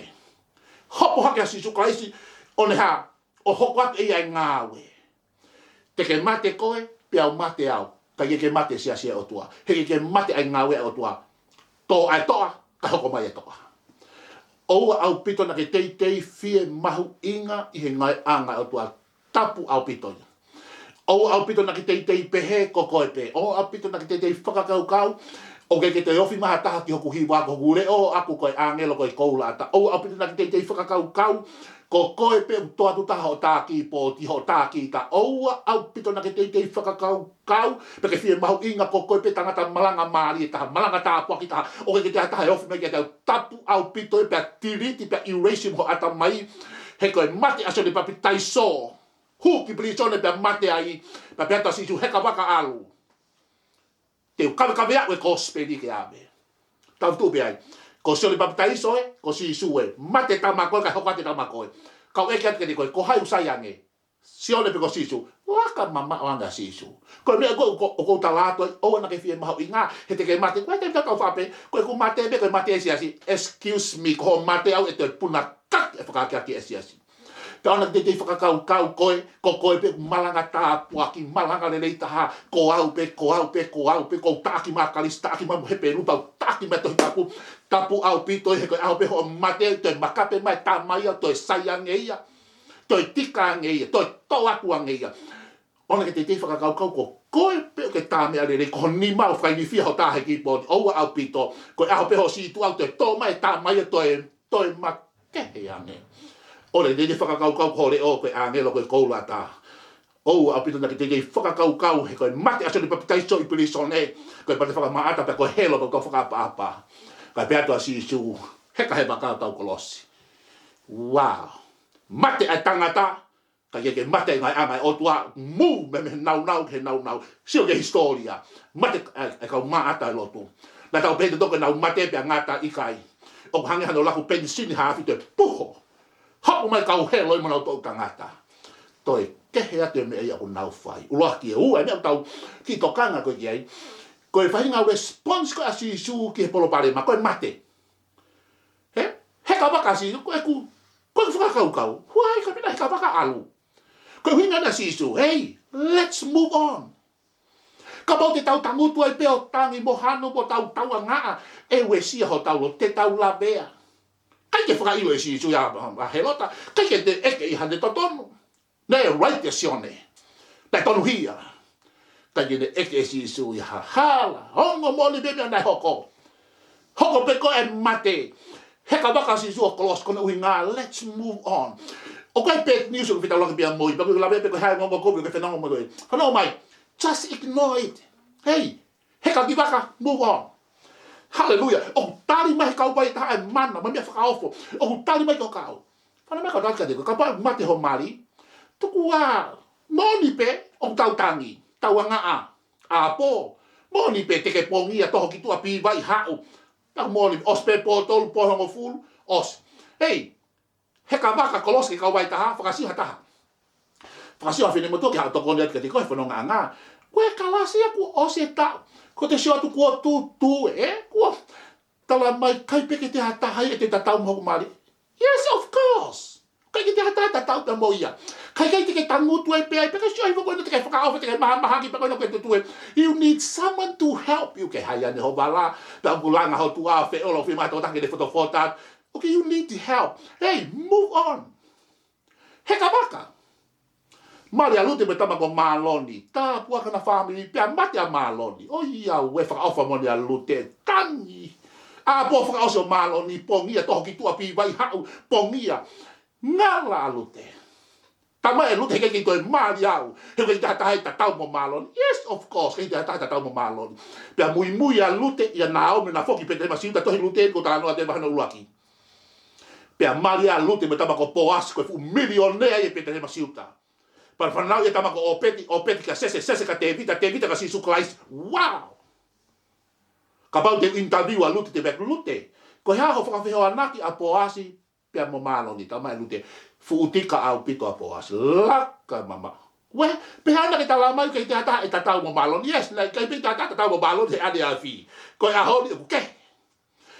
hopo hake ʻa Sīsū Kalaisi, ʻo ne hā, ʻo hoko atu ʻe ia e ngāue. Te ke mate koe, pea u mate au. Ka ʻikai ke mate e siasi ʻa e ʻOtua. He ʻikai ke mate ʻa e ngāue ʻa e ʻOtua. Tō ʻa e toʻa, kae hoko mai e toʻa. ʻOua ʻaupito naʻa ke teitei fie mahuʻinga ʻi he ngāueʻanga ʻa e ʻOtua. Tapu ʻaupito ia. ʻOua ʻaupito naʻa ke teitei pehē ko koe pē. ʻOua ʻaupito naʻa ke teitei fakakaukau ʻoku ʻikai ke toe ofi mai ha taha ki hoku hiva, ko hoku leʻo ʻaʻaku ko e ʻāngelo ko e koula ʻatā. ʻOua ʻaupito naʻa ke teitei fakakaukau ko koe pē ʻoku tō atu taha hoʻo tā kipooti, hoʻo tā kita. ʻOua ʻaupito naʻa ke teitei fakakaukau pe ke fie mahuʻinga ko koe pē tangata malanga mālie taha, malanga tāpuaki taha, ʻoku ʻikai ke toe ʻi ai ha taha ʻe ofi mai kiate au. Tapu ʻaupito ia, pea tiliti, pea erase mei ho ʻatamai. He ko e mate ʻa Sione Papitaiso, hū ki pilīsone pea mate ai, pea pehē atu ʻa Sīsū, heka vaka ʻalu. Te u kavekave ʻa e kosipeli ke ʻave. Tau tuʻu pē ai. Ko Sione Papitaiso ē, ko Sīsū ē. Mate tama ko ē, kae hoko atu e tama ko ē. Kau ʻeke atu kiate koe, ko hai ʻoku sai ange, Sione pe ko Sīsū? Laka mamaʻo ange ʻa Sīsū. Ko e meʻa ko ē ʻoku, ʻoku ou tala atu ai, ʻoua naʻa ke fie mahuʻinga, he te ke mate. Ko e taimi tatau faʻa pehē, ko ʻeku mate pē, ko e mate e siasi. Excuse me, ko hoʻo mate ʻaʻau ʻe toe punakaki e fakaakeake e siasi. Pea ʻoua naʻa ke teitei fakakaukau koe, ko koe pē ʻoku malanga tāpuaki, malanga lelei taha, ko au pē, ko au pē, ko au pē, ʻoku ou taʻaki mai ʻa Kalisi, taʻaki mai mo Hepelū, pea u taʻaki mai e Tohi Tapu. Tapu ʻaupito ia, he ko e ʻaho pē hoʻo mate, toe makape mai e tamai ʻaʻau, toe sai ange ia, toe tika ange ia, toe tō atu ange ia. ʻOua naʻa ke teitei fakakaukau ko koe pē ʻoku ke tā meʻa lelei, ko ho nima ʻoku fakailifia hoʻo tā he kipooti. ʻOua ʻaupito, ko e ʻaho pē hoʻo sītuʻa ʻaʻau, toe tō mai e tamai ʻaʻau, toe toe makehe ange. ʻOua naʻa ke teitei fakakaukau ko ho leʻo ko e ʻāngelo ko e koula ʻatā. ʻOua ʻaupito naʻa ke teitei fakakaukau he ko e mate ʻa Sione Papitaiso ʻi pilīsone, ko e mate fakamaʻata pea ko e helo ʻoku tau fakaʻapaʻapa. Kae pehē atu ʻa Sīsū, heka he vaka ʻo tau kolosi. Wow. Mate ʻa e tangata, ka ʻikai ke mate ʻa e ngāueʻanga ʻa e ʻOtua, mou mei he nāunau ki he nāunau. Sio ki he hisitōlia. Mate ʻa e, ʻa e kau maʻata ʻi loto. Naʻa tau pehē ʻe tautolu ko ʻenau mate pea ngata, ʻikai. ʻOku hangē hano laku penisini ha afi, toe puho. Hopo mai e kau helo ʻi mo ʻenau toʻu tangata. Toe kehe atu e meʻa ia ʻoku nau fai. ʻUluaki, ʻe ua, e meʻa ʻoku tau kiʻi tokanga ko ē ki ai. Ko e faʻahinga response ko ē ʻa Sīsū ki he palopalema, ko e mate. He, heka vaka ʻa Sīsū, ko ʻeku, ko ʻeku fakakaukau. Why, ka mena heka vaka ʻalu. Ko e ʻuhinga ʻena ʻa Sīsū, hey, let's move on. Kapau te tau tangutu ai pē ʻo tangi mo hanu mo tau tauangaʻa, ʻe uesia hotau loto, te tau lavea. ʻIkai ke fakaʻilo ʻe Sīsū ia ʻa Hēlota, ʻikai ke toe ʻeke ia ʻi haʻane totonu. Naʻe right ʻa Sione. Naʻe tonuhia. ʻikai ke ne ʻeke ʻe Sīsū ia ha hala. Ongo moʻoni pē meʻa naʻe hoko. Hoko pē ko e mate. Heka vaka ʻa Sīsū ʻo kolosi, ko hono ʻuhinga, let's move on. ʻOku ʻikai bad news ʻoku fetaulaki pea mo ia, pea ʻoku lave pē ko e hā e ongo kovi ʻoku ke fanongo mo koe. Fanongo mai, just ignore it. Hei, heka ki vaka, move on. Haleluia. ʻOku tali mai he kau vaitaha e mana, mo e meʻa fakaofo. ʻOku tali mai ki ho kau. Fanongo mai kau tali kiate koe, kapau mate ho mali, tuku ā, moʻoni pē, ʻoku tau tangi, tau angaʻa. ʻApō, moʻoni pē te ke pongia, toho ki tuʻa, pīvaʻi, haʻu. Tau moʻoni, ʻosi pē pō tolu, pō hongofulu, ʻosi. Hei, heka vaka, kolosi ki he kau vaitaha, fakasio ha taha. Fakasio ha finemotuʻa ke haʻu ʻo tokoni atu kiate koe he fonongaʻanga. Ko e kalasi ia kuo ʻosi e taʻu. Ko ʻete sio atu kuo tūtū ē, kuo tala mai ʻikai pē ke toe ʻi ai ha taha ia ʻe tatau mo hoku mali. Yes, of course. ʻIkai ke toe ʻi ai ha taha tatau pea mo ia. Kae ʻikai te ke tangutu ai pē ai, pea ke sio hifo ko ena te ke fakaofo, te ke mahamahaki pea ko ena ʻoku ke tutue. You need someone to help you. Ke haia ʻene hovala, pea ʻoku langa ho tuʻa, feʻolo, fima tokotaha ke ne fotofota. Okay, you need help. Hey, move on. Heka vaka. Mali ʻa Lute mo e tama ko Maloni. Tāpuaki hona fāmili, pea mate ʻa Maloni. ʻOiauē, fakaʻofa moʻoni ʻa Lute, tangi. ʻApō, fakaʻosi ʻo Maloni, pongia, toho ki tuʻa, pīvaʻi, haʻu, pongia. Ngala ʻa Lute. Talamai ʻe Lute, heʻikai ke toe mali au, he ʻikai ke ʻi ai ha taha ia ʻe tatau mo Maloni. Yes, of course, ʻikai ke ʻi ai ha taha ia ʻe tatau mo Maloni. Pea muimui ʻa Lute ʻia Naomi, naʻa na foki ki Petelihema Siuta, tohi Lute ko e talanoa ʻe taha vahe hono ʻuluaki. Pea mali ʻa Lute mo e tama ko Poasi, ko e fuʻu milionea ia ʻi Petelihema Siuta. Pea fanauʻi e tama ko ʻŌpeti, ʻŌpeti kia Sese, Sese kia Tēvita, Tēvita kia Sīsū Kalaisi. Wow! Kapau te u interview ʻa Lute, te u pehē, Lute, ko e hā hoʻo fakafehoanaki ʻa Poasi pea mo Maloni? Talamai ʻe Lute, fuʻu tika ʻaupito ʻa Poasi. Laka mamaʻo. Uē, pehē naʻa ke talamai ʻikai ke ʻi ai ha taha ia ʻe tatau mo Maloni. Yes, naʻe ʻikai pē ʻi ai ha taha ia ʻe tatau mo Maloni he ʻaneafi. Ko e ʻaho ni ʻoku kehe.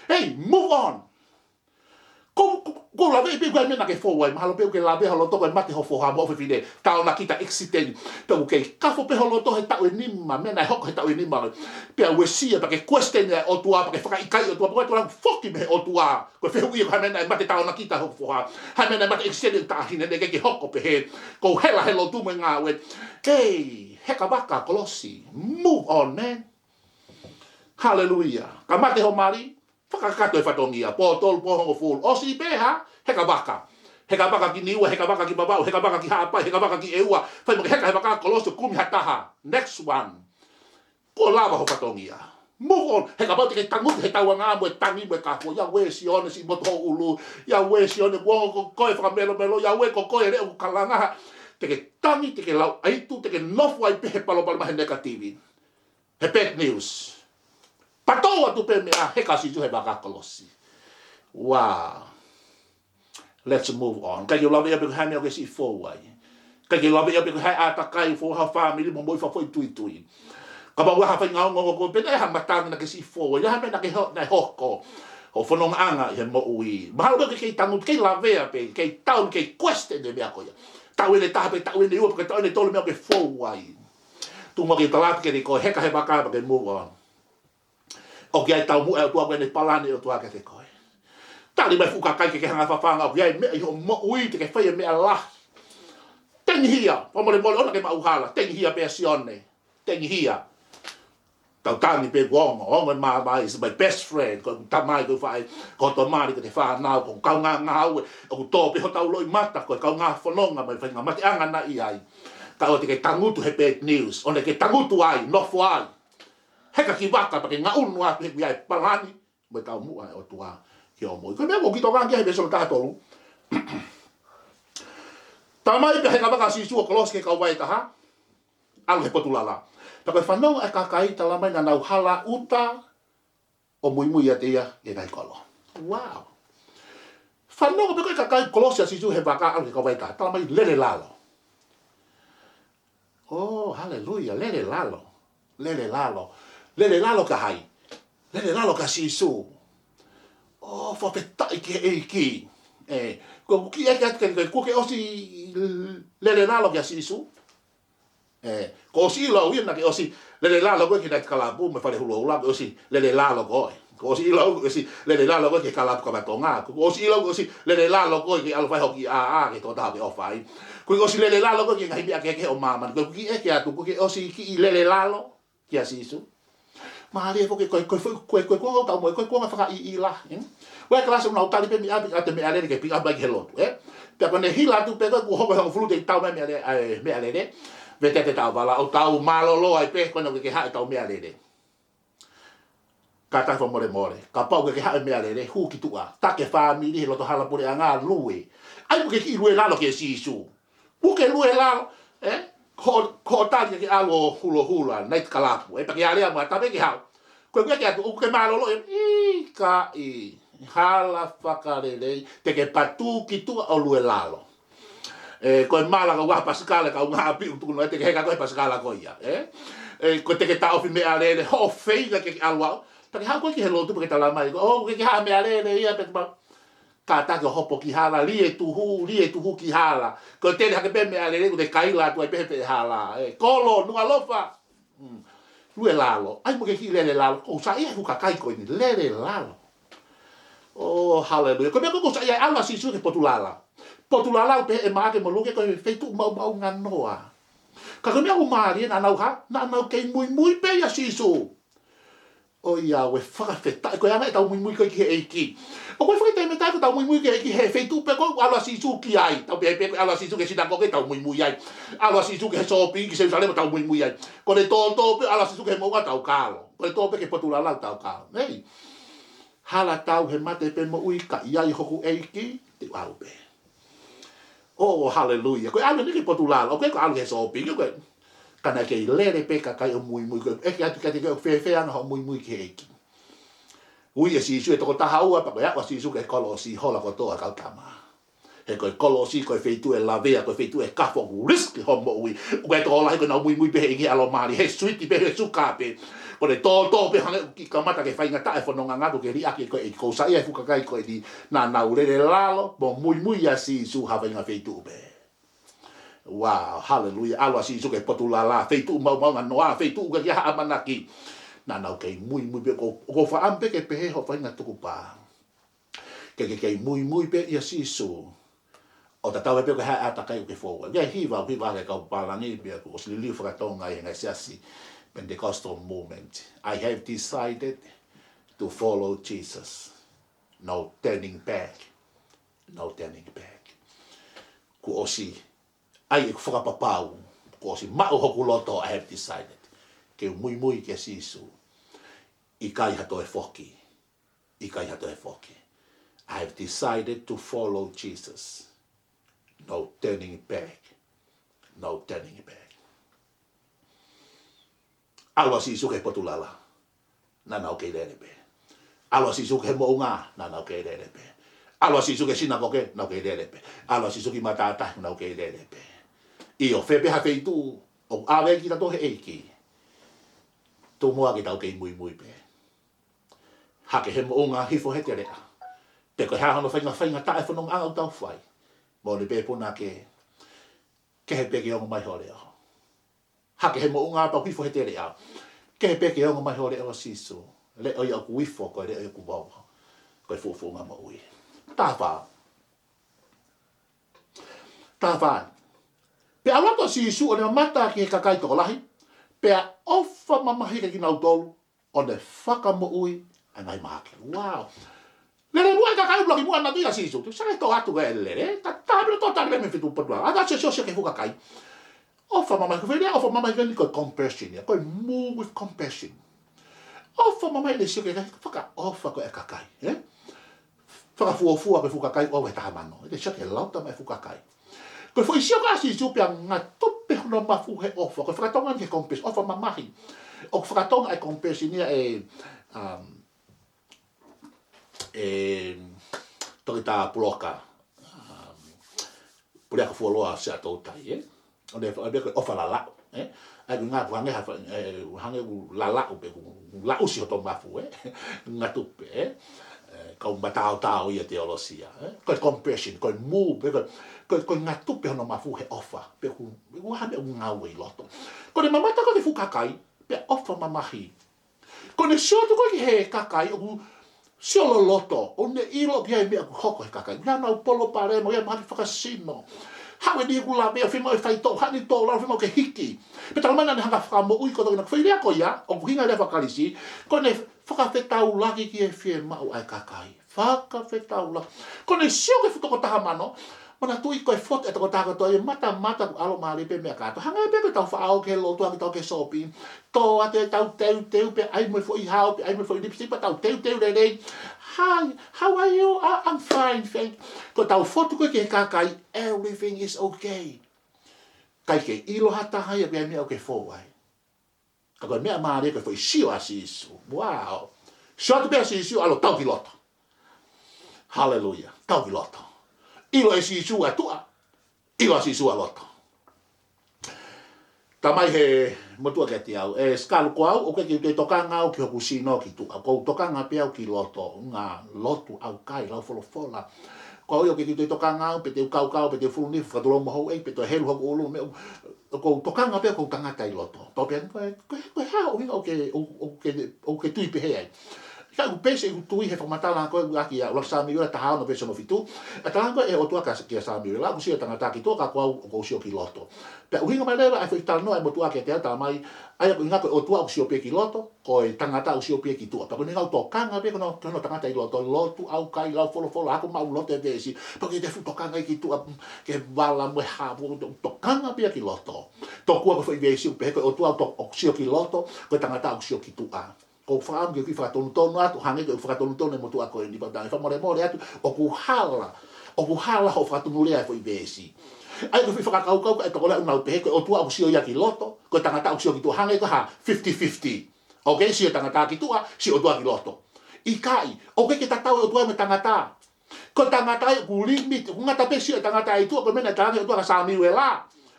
Hey, move on. Ko, ko, ko e lave pē ʻoku ʻi ai e meʻa naʻa ke fou ai, mahalo pē ʻoku ke lave ho loto ko e mate ho foha mo ho fefine, taonakita, accident. Pea ʻoku kei kafo pē ho loto he taʻu ʻe nima, meʻa naʻe hoko he taʻu ʻe nima. Pea uesia, pea ke question e ʻOtua, pea ke fakaʻikaiʻi e ʻOtua, pea ko e ʻOtua foki mei he ʻOtua. Ko e fehuʻi ia, ko e hā e meʻa naʻe mate taonakita ho foha? Hā e meʻa naʻe mate accident taʻahine, naʻe ʻikai ke hoko pehē? Ko e hela he lotu mo e ngāue. Hey, heka vaka, kolosi. Move on, man. Haleluia. Ka mate ho mali, fakakakato e fatongia, pō tolu, pō hongofulu. ʻOsi pē, hā? Heka vaka. Heka vaka ki Niua, heka vaka ki Vavaʻu, heka vaka ki Haʻapai, heka vaka ki ʻEua. Fai mo ke heka he vaka, kolosi, kumi ha taha. Next one. Kuo lava ho fatongia. Move on. He kapau te ke tangutu he tauangaʻa mo e tangi mo e kafo, ʻiauē Sione, siʻi motu ho ʻulu, ʻiauē Sione, kuo ongo ko koe fakamelomelo, ʻiauē ko koe leʻo kuo kalanga, te ke tangi, te ke lauʻaitu, te ke nofo ai pē he palopalema, he negative, he bad news. Patou atu pē meʻa, heka ʻa Sīsū he vaka, kolosi. Wow. Let's move on. ʻIkai ke u laveʻi au pē ko e hā e meʻa ʻoku ke siʻi fou ai. ʻIkai ke u laveʻi au pē ko e hā e ʻātakai ʻoku fou ai ho fāmili mo e moʻui fakafoʻituitui. Kapau ʻoku ʻi ai ha faʻahinga ongoongo, ko e pē naʻe ʻi ai ha matangi naʻa ke siʻi fou ai, ʻi ai ha meʻa naʻa ke ho-, naʻe hoko. Hoʻo fonongaʻanga ʻi he moʻui. Mahalo pē ʻoku ke kei tangutu, kei lavea pē, kei taunu, kei question e meʻa ko ia. Taʻu eni ʻe taha pē, taʻu eni ʻe ua, pe ko e taʻu eni ʻe tolu e meʻa ʻoku ke fou ai. Tuku muʻa ke u tala atu kiate koe, heka he vaka pea ke move on. ʻOku ʻi ai e taumuʻa ʻa e ʻOtua, ʻoku ʻi ai e palani ʻa e ʻOtua kiate koe. Tali mai e fuʻu kakai ke ke hanga ʻo fafanga, ʻoku ʻi ai e meʻa ʻi hoʻo moʻui te ke fai e meʻa lahi. Tengihia, fakamolemole, ʻoua naʻa ke maʻu hala, tengihia pē ʻa Sione, tengihia. Tau tangi pē, kuo ongo, ongo e maama, is my best friend, ko e tamai, ko e faʻē, ko e tamai, ko e fānau, ko e kaungā ngāue, ʻoku tō pē hotau loʻimata, ko e kaungā fononga, mo e faʻahinga mateʻanga naʻe ʻi ai. Ka ʻoua te ke tangutu he bad news, ʻoua naʻa ke tangutu ai, nofo ai. Heka ki vaka pea ke ngaʻunu atu he ʻoku ʻi ai e palani mo e taumuʻa ʻa e ʻOtua ki hoʻo moʻui. Ko e meʻa ʻoku ou kiʻi tokanga ki ai he veesi hono taha tolu. Talamai pea heka vaka ʻa Sīsū ʻo kolosi ki he kau vaitaha, ʻalu he potu lala. Pea ko e fanongo ʻa e kakai, talamai naʻa nau hala ʻuta ʻo muimui ʻiate ia ʻi he ngaahi kolo. Wow. Fanongo pē ko e kakai, kolosi ʻa Sīsū he vaka, ʻalu ki he kau vaitaha, talamai lele lalo. Oh, haleluia, lele lalo. Lele lalo. Lele lalo kia hai? Lele lalo kia Sīsū. Oh, fakafetaʻi ki he ʻEiki. ʻE, ko e kiʻi ʻeke atu kiate koe, kuo ke ʻosi lele lalo kia Sīsū? ʻE, kuo ʻosi ʻilo au ia naʻa ke ʻosi lele lalo koe ki he naitikalapu mo e fale huluhula, kuo ʻosi lele lalo koe. Kuo ʻosi ʻilo au, kuo ʻosi lele lalo koe ki he kalapu kava Tonga. Kuo ʻosi ʻilo au, kuo ʻosi lele lalo koe ki he ʻalu fai hoʻo kiʻi ʻā, ʻā ki he tokotaha ʻoku ke ʻofa ai. Kuo ʻosi lele lalo koe ki he ngaahi meʻa kehekehe ʻo māmani. Kuo ke ʻeke atu, kuo ke ʻosi kiʻi lele lalo kia Sīsū. Mālie foki ko e, ko e, ko e, ko e, ko e kuonga ʻoku tau moʻui, ko e kuonga fakaʻiʻi lahi, ē? Ua e kalasi ʻoku nau tali pē meʻa, ʻa e meʻalele ke pick up mai ki he lotu, ē? Pea ko ʻene hila atu pē ko ē kuo hoko e hongofulu teʻeki tau mai meʻalele, ʻa e meʻalele. Vete atu ʻetau vala, ʻo tau mālōlō ai pē, ko ena ʻoku ke haʻi ʻetau meʻalele. Kātaki fakamolemole. Kapau ʻoku ke haʻi e meʻalele, hū ki tuʻa. Taki e fāmili he loto hala puleʻanga, lue. ʻAi mo ke kiʻi lue lalo kia Sīsū. Puke lue lalo, ē? Ko, ko tali ke ʻalu ʻo hulohula, night club, ē, pea ke alea mo ha taha pē ke haʻu. Ko e ʻeke atu, ʻoku ke mālōlō, ē? ʻIkai, hala fakalelei, te ke patu ki tuʻa ʻo lue lalo. Ē, ko e mala ka ua pasikala, ka ua api ʻoku tuku noa, te ke heka ko e pasikala ko ia, ē? Ē, ko e te ke taʻofi meʻalele, hoʻo feinga ke ke ʻalu ʻo, pea ke haʻu koe ki he lotu pea ke tala mai, ʻoku ke haʻi e meʻalele ia, pea ke ma- Kātaki ʻo hopo ki hala, lie tuhu, lie tuhu ki hala. Ko e tele hake pē meʻalele, ko e te kaila atu ai pē he hala. Ē, kolo, Nualofa. Mm. Lue lalo. ʻAi mo ke kiʻi lele lalo. ʻOku ou saiʻia he fuʻu kakai ko eni. Lele lalo. Oh, hallelujah. Ko e meʻa ko ē ʻoku ou saiʻia ai, ʻalu ʻa Sīsū ki he potu lala. Potu lala ʻoku pehē ʻe Maʻake mo Luke ko e feituʻu maʻumaʻunga noa. Ka ko e meʻa ʻoku mālie naʻa nau hā, naʻa nau kei muimui pē ʻia Sīsū. ʻOiauē, fakafetaʻi, ko e anga ʻetau muimui ko ē ki he ʻEiki. ʻOku ʻikai ke fai taimi tatau ʻetau muimui ki he ʻEiki he feituʻu pē ko ē ʻalu ʻa Sīsū ki ai. Tau pehē pē ko e ʻalu ʻa Sīsū ki he sinakoke, tau muimui ai. ʻAlu ʻa Sīsū ki he shopping ki Selusalema, tau muimui ai. Ko ʻene tōtō pē ʻalu ʻa Sīsū ki he moʻunga, tau kalo. Ko ʻene tō pē ki he potu lala, tau kalo. Nei. Hala tau he mate pe moʻui, ka ʻi ai hoku ʻEiki, te u ʻalu pē. Oh, hallelujah. Ko e ʻalu eni ki he potu lala, ʻoku ʻikai ko e ʻalu ki he shopping, ko e. Ka naʻe kei lele pē kakai ʻo muimui, ko e ʻeke atu kiate koe ʻoku fēfē ʻa hoʻo muimui ki he ʻEiki. Ui ʻe Sīsū e toko taha ua, pea ko e aʻu ʻa Sīsū ki he kolosi, hola kotoa kau tama. He ko e kolosi, ko e feituʻu ʻe lavea, ko e feituʻu ʻe kafo, ʻoku risk hoʻo moʻui. Ko e tokolahi ko ʻenau muimui pē he ʻEiki ʻalomali, he suiti pē, he suka pē. Ko ʻene tōtō pē hangē ʻoku kiʻi kamata ke faingataʻa e fononga ngatu ke liʻaki ko e ʻEiki. ʻOku ou saiʻia he fuʻu kakai ko eni naʻa nau lele lalo, mo muimui ʻia Sīsū ha faʻahinga feituʻu pē. Wow, hallelujah. ʻAlu ʻa Sīsū ki he potu lala, feituʻu maʻumaʻunga noa, feituʻu ʻoku ʻikai ha ʻamanaki. Naʻa nau kei muimui pē, ʻoku ou, ʻoku ou fakaʻamu pē ke pehē hoʻo faʻahinga tukupā. Ke ke kei muimui pē ʻia Sīsū. ʻO tatau ai pē ko e hā e ʻātakai ʻoku ke fou ai. Ke hiva, hiva ke kau pālangi pē ʻoku ʻosi liliu faka-Tonga ʻi he ngaahi siasi Pentecostal movement. I have decided to follow Jesus. No turning back. No turning back. Kuo ʻosi ʻai ʻeku fakapapau. Kuo ʻosi maʻu hoku loto, I have decided. Ke u muimui kia Sīsū. ʻIkai ha toe foki. ʻIkai ha toe foki. I have decided to follow Jesus. No turning back. No turning back. ʻAlu ʻa Sīsū ki he potu lala. Naʻa nau kei lele pē. ʻAlu ʻa Sīsū ki he moʻunga. Naʻa nau kei lele pē. ʻAlu ʻa Sīsū ki he sinakoke. Nau kei lele pē. ʻAlu ʻa Sīsū ki matātahi. Nau kei lele pē. ʻIo, fē pē ha feituʻu ʻoku ʻave kitautolu ʻe he ʻEiki, tomuʻa ke tau kei muimui pē. Hake he moʻunga, hifo he teleʻa. Pe ko e hā hono faʻahinga faingataʻa e fonongaʻanga ʻoku tau fai. Moʻoni pē punake. Kehe pē ke ongo mai ho leʻo. Hake he moʻunga pea hifo he teleʻa. Kehe pē ke ongo mai ho leʻo, Sīsū. Leʻo ia ʻoku ifo, ko e leʻo ia ʻoku vava. Ko e fuʻufuʻunga moʻui. Taha fā. Taha fā. Pea ʻalu atu ʻa Sīsū ʻo ne mamata ki he kakai tokolahi. Pea ʻofa mamahi kiate kinautolu. ʻO ne fakamoʻui ʻa e ngaahi mahaki. Wow. Lele muʻa e kakai ʻuluaki muʻa naʻa nau tui kia Sīsū. Te u sake tō atu ka e lele. Ta, ta, piro tō tali mei he feituʻu potu lala. ʻAlu ʻa Sīsū ki he fuʻu kakai. ʻOfa mamahi, ko e foʻi lea ʻofa mamahi ko eni ko e compassion ia. Ko e move with compassion. ʻOfa mamahi ʻene sio ki he kakai, fakaʻofa ko e kakai, ē? Fakafuofua ko e fuʻu kakai ʻoku ʻi ai e taha mano. ʻEne sio ki he lauta mai e fuʻu kakai. Ko e foʻi sio ko ē ʻa Sīsū pea ngatupe hono mafu he ʻofa. Ko e faka-Tonga eni ki he compassion, ʻofa mamahi. ʻOku faka-Tonga e compassion ia ʻe, um, ʻe Toketā Puloka, um, Puleako Fuoloa Siaʻatoutai, ē? ʻO ne fa-, ʻo ne ko e ʻofa lalaʻu, ē? ʻAi ko e ngā kuo hangē ha fa-, ē, hangē ʻoku lalaʻu pē, ʻoku laʻusi hoto mafu, ē? Ngatupe, ē? Ē, kau mataotao ia teolosia, ē? Ko e compassion, ko e move, ko e, ko e, ko e ngatupe hono mafu he ʻofa, pe ʻoku, ʻoku hā e meʻa ʻoku ngāue ʻi loto. Ko ʻene mamata ko ē ki he fuʻu kakai, pea ʻofa mamahi. Ko ʻene sio atu ko ē ki he kakai ʻoku sio loloto, ʻoku ne ʻilo ʻoku ʻi ai e meʻa ʻoku hoko he kakai. ʻOku ʻi ai ʻenau palopalema, ʻoku ʻi ai mahaki fakasino. Haʻu eni ʻoku lave, ʻoku fiemaʻu e faitoʻo, haʻu eni tō lau, ʻoku fiemaʻu ke hiki. Pea talamai naʻa ne hanga ʻo fakamoʻui kotoa ʻena. Ko e foʻi lea ko ia, ʻoku ʻuhinga e lea faka-Kalisi, ko ʻene fakafetaulaki ki he fiemaʻu ʻa e kakai. Fakafetaulaki. Ko ʻene sio ki he fuʻu toko taha mano, manatuʻi ko e fotu e toko taha kotoa ia, matamata ʻoku ʻalomālie pē meʻa kātoa. Hangē pē ko ʻetau faʻa ō ki he lotu, hangē ʻetau ō ki he shopping. Tō atu ʻetau teuteu pē, ʻai mo e foʻi hao pē, ʻai mo e foʻi lipstick pē, tau teuteu lelei. Hi, how are you? "Ah, I'm fine, thank you." Ko ʻetau fotu ko ē ki he kakai, everything is okay. ʻIkai ke ʻilo ha taha ia ʻoku ʻi ai e meʻa ʻoku ke fou ai. Ka ko e meʻa mālie ko e foʻi sio ʻa Sīsū. Wow. Sio atu pē ʻa Sīsū, ʻalu ʻo tau ki loto. Haleluia. Tau ki loto. ʻIlo ʻe Sīsū ʻa tuʻa. ʻIlo ʻa Sīsū ʻa loto. Talamai he motuʻa kiate au, ʻe Sikalu, ko au, ʻoku ʻikai ke u toe tokanga au ki hoku sino ki tuʻa. ʻOku ou tokanga pē au ki loto, ngaahi lotu ʻaukai, lau folofola. Ko au ia ʻoku ʻikai ke u toe tokanga au, pe te u kaukau, pe te u fulunifo, fakatulou mo houʻeiki, pe toe helu hoku ʻulu, meʻa, ʻoku ou tokanga pē au ki hoku tangata ʻi loto. Tau pehē, ko e, ko e, ko e hā e ʻuhinga ʻoku ke, ʻoku, ʻoku ke, ʻoku ke tui pehē ai? Ka ʻoku peisi ʻeku tui he fakamatala ko ē ʻaki ʻa ʻUluaki Sāmiuela taha ono veesi hono fitu. ʻA e tala ko ē ʻa e ʻOtua kia, kia Sāmiuela, ʻoku sio e tangata ki tuʻa, ka ko au ʻoku ou sio ki loto. Pea ʻuhinga mai leva ʻa e foʻi talanoa ʻa e motuʻa kiate au, talamai, ʻa ia ʻoku ʻuhinga ko e ʻOtua ʻoku sio pē ki loto, ko e tangata ʻoku sio pē ki tuʻa. Pea ko ʻene ngāue tokanga pē ki hono, ki hono tangata ʻi loto, lotu ʻaukai, lau folofola, ako maʻu loto e veesi. Pea ʻikai te u fuʻu tokanga ki tuʻa, ki he vala mo e hā, fuʻu to-, tokanga pē ia ki loto. Tokua ko e foʻi veesi ʻoku pehē ko e ʻOtua ʻoku to-, ʻoku sio ki loto, ko e tangata ʻoku sio ki tuʻa. ʻOku ou fakaʻamu ke u kiʻi fakatonutonu atu, hangē ko e fakatonutonu e motuʻa ko eni, pea u fakamolemole atu, ʻoku hala, ʻoku hala hoʻo fakatonulea e foʻi veesi. ʻA ia ko e foʻi fakakaukau ʻa e tokolahi ʻoku nau pehē, ko e ʻOtua ʻoku sio ia ki loto, ko e tangata ʻoku sio ki tuʻa, hangē ko e hā, fifty fifty. ʻOku sio e tangata ki tuʻa, sio e ʻOtua ki loto. ʻIkai, ʻoku ʻikai ke tatau e ʻOtua mo e tangata. Ko e tangata ia ʻoku limit, ʻoku ngata pē sio e tangata ʻi tuʻa, ko e meʻa naʻe talaange ʻe he ʻOtua kia Sāmiuela.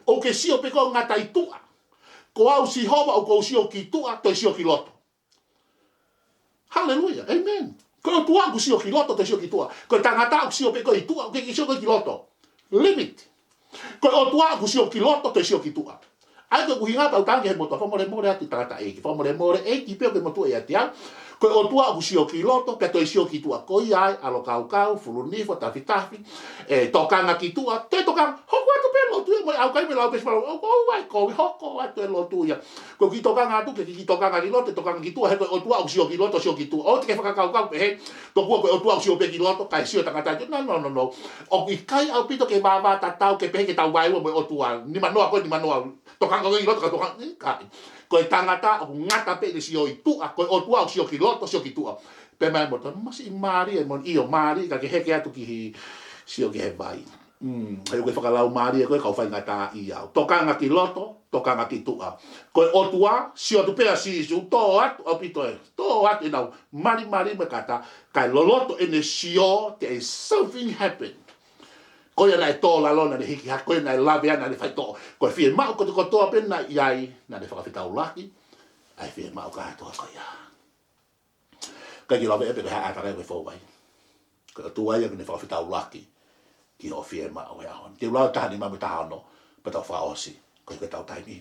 ʻOku ke sio pē koe ʻo ngata ʻi tuʻa. Ko au Sihova ʻoku ou sio ki tuʻa, toe sio ki loto. Haleluia. Amen. Ko e ʻOtua ʻoku sio ki loto, toe sio ki tuʻa. Ko e tangata ʻoku sio pē koe ʻi tuʻa, ʻoku ʻikai ke sio koe ki loto. Limit. Ko e ʻOtua ʻoku sio ki loto, toe sio ki tuʻa. ʻA ia ko e ʻuhinga pē ʻoku ou talaange ki he motuʻa, fakamolemole atu tangataʻeiki. Fakamolemole ʻeiki pē ʻoku ke motuʻa ʻiate au. Ko e ʻOtua ʻoku sio ki loto, pea toe sio ki tuʻa. Ko ia ai, ʻalu ʻo kaukau, fulunifo, tafitafi, ʻe tokanga ki tuʻa, toe tokanga, hoko atu pē lotu ia mo e ʻaukai mo e lau veesi fakalau, ʻoku ou ʻai ko e hoko atu e lotu ia. Ko e kiʻi tokanga atu, ke kiʻi tokanga ki loto, tokanga ki tuʻa, he ko e ʻOtua ʻoku sio ki loto, sio ki tuʻa. ʻOua te ke fakakaukau pehē, tokua ko e ʻOtua ʻoku sio pē ki loto, kae sio e tangata ʻi tuʻa. No, no, no, no. ʻOku ʻikai ʻaupito ke vāvātatau, ke pehē ke tau vaeua mo e ʻOtua. Nimanoa ko ē, nimanoa. Tokanga ko ē ki loto, ka tokanga, ʻikai. Ko e tangata ʻoku ngata pē ʻene sio ʻi tuʻa, ko e ʻOtua ʻoku sio ki loto, sio ki tuʻa. Pea mai motuʻa, masiʻi mālie, mo ʻio mālie, ka ke heke atu ki he sio ki he vai. Mm, he ʻoku ke fakalaumālie koe, kau faingataʻaʻia au. Tokanga ki loto, tokanga ki tuʻa. Ko e ʻOtua, sio atu pē ʻa Sīsū, tō atu ʻaupito ē, tō atu ʻenau malimali mo e kata, kae loloto ʻene sio, there is something happened. Ko ia naʻe tō lalo naʻa ne hiki hake, ko ia naʻe lave naʻa ne faitoʻo. Ko e fiemaʻu kotokotoa pē naʻe ʻi ai, naʻa ne fakafetaulaki ʻa e fiemaʻu kātoa ko ia. ʻIkai ke lave ʻe pe ko e hā ʻa e kakai ʻoku ke fou ai. Ko e ʻOtua ia ʻoku ne fakafetaulaki ki hoʻo fiemaʻu he ʻaho ni. Te u lau taha nima mo e taha ono, pea tau fakaʻosi, koeʻuhi ko ʻetau taimi.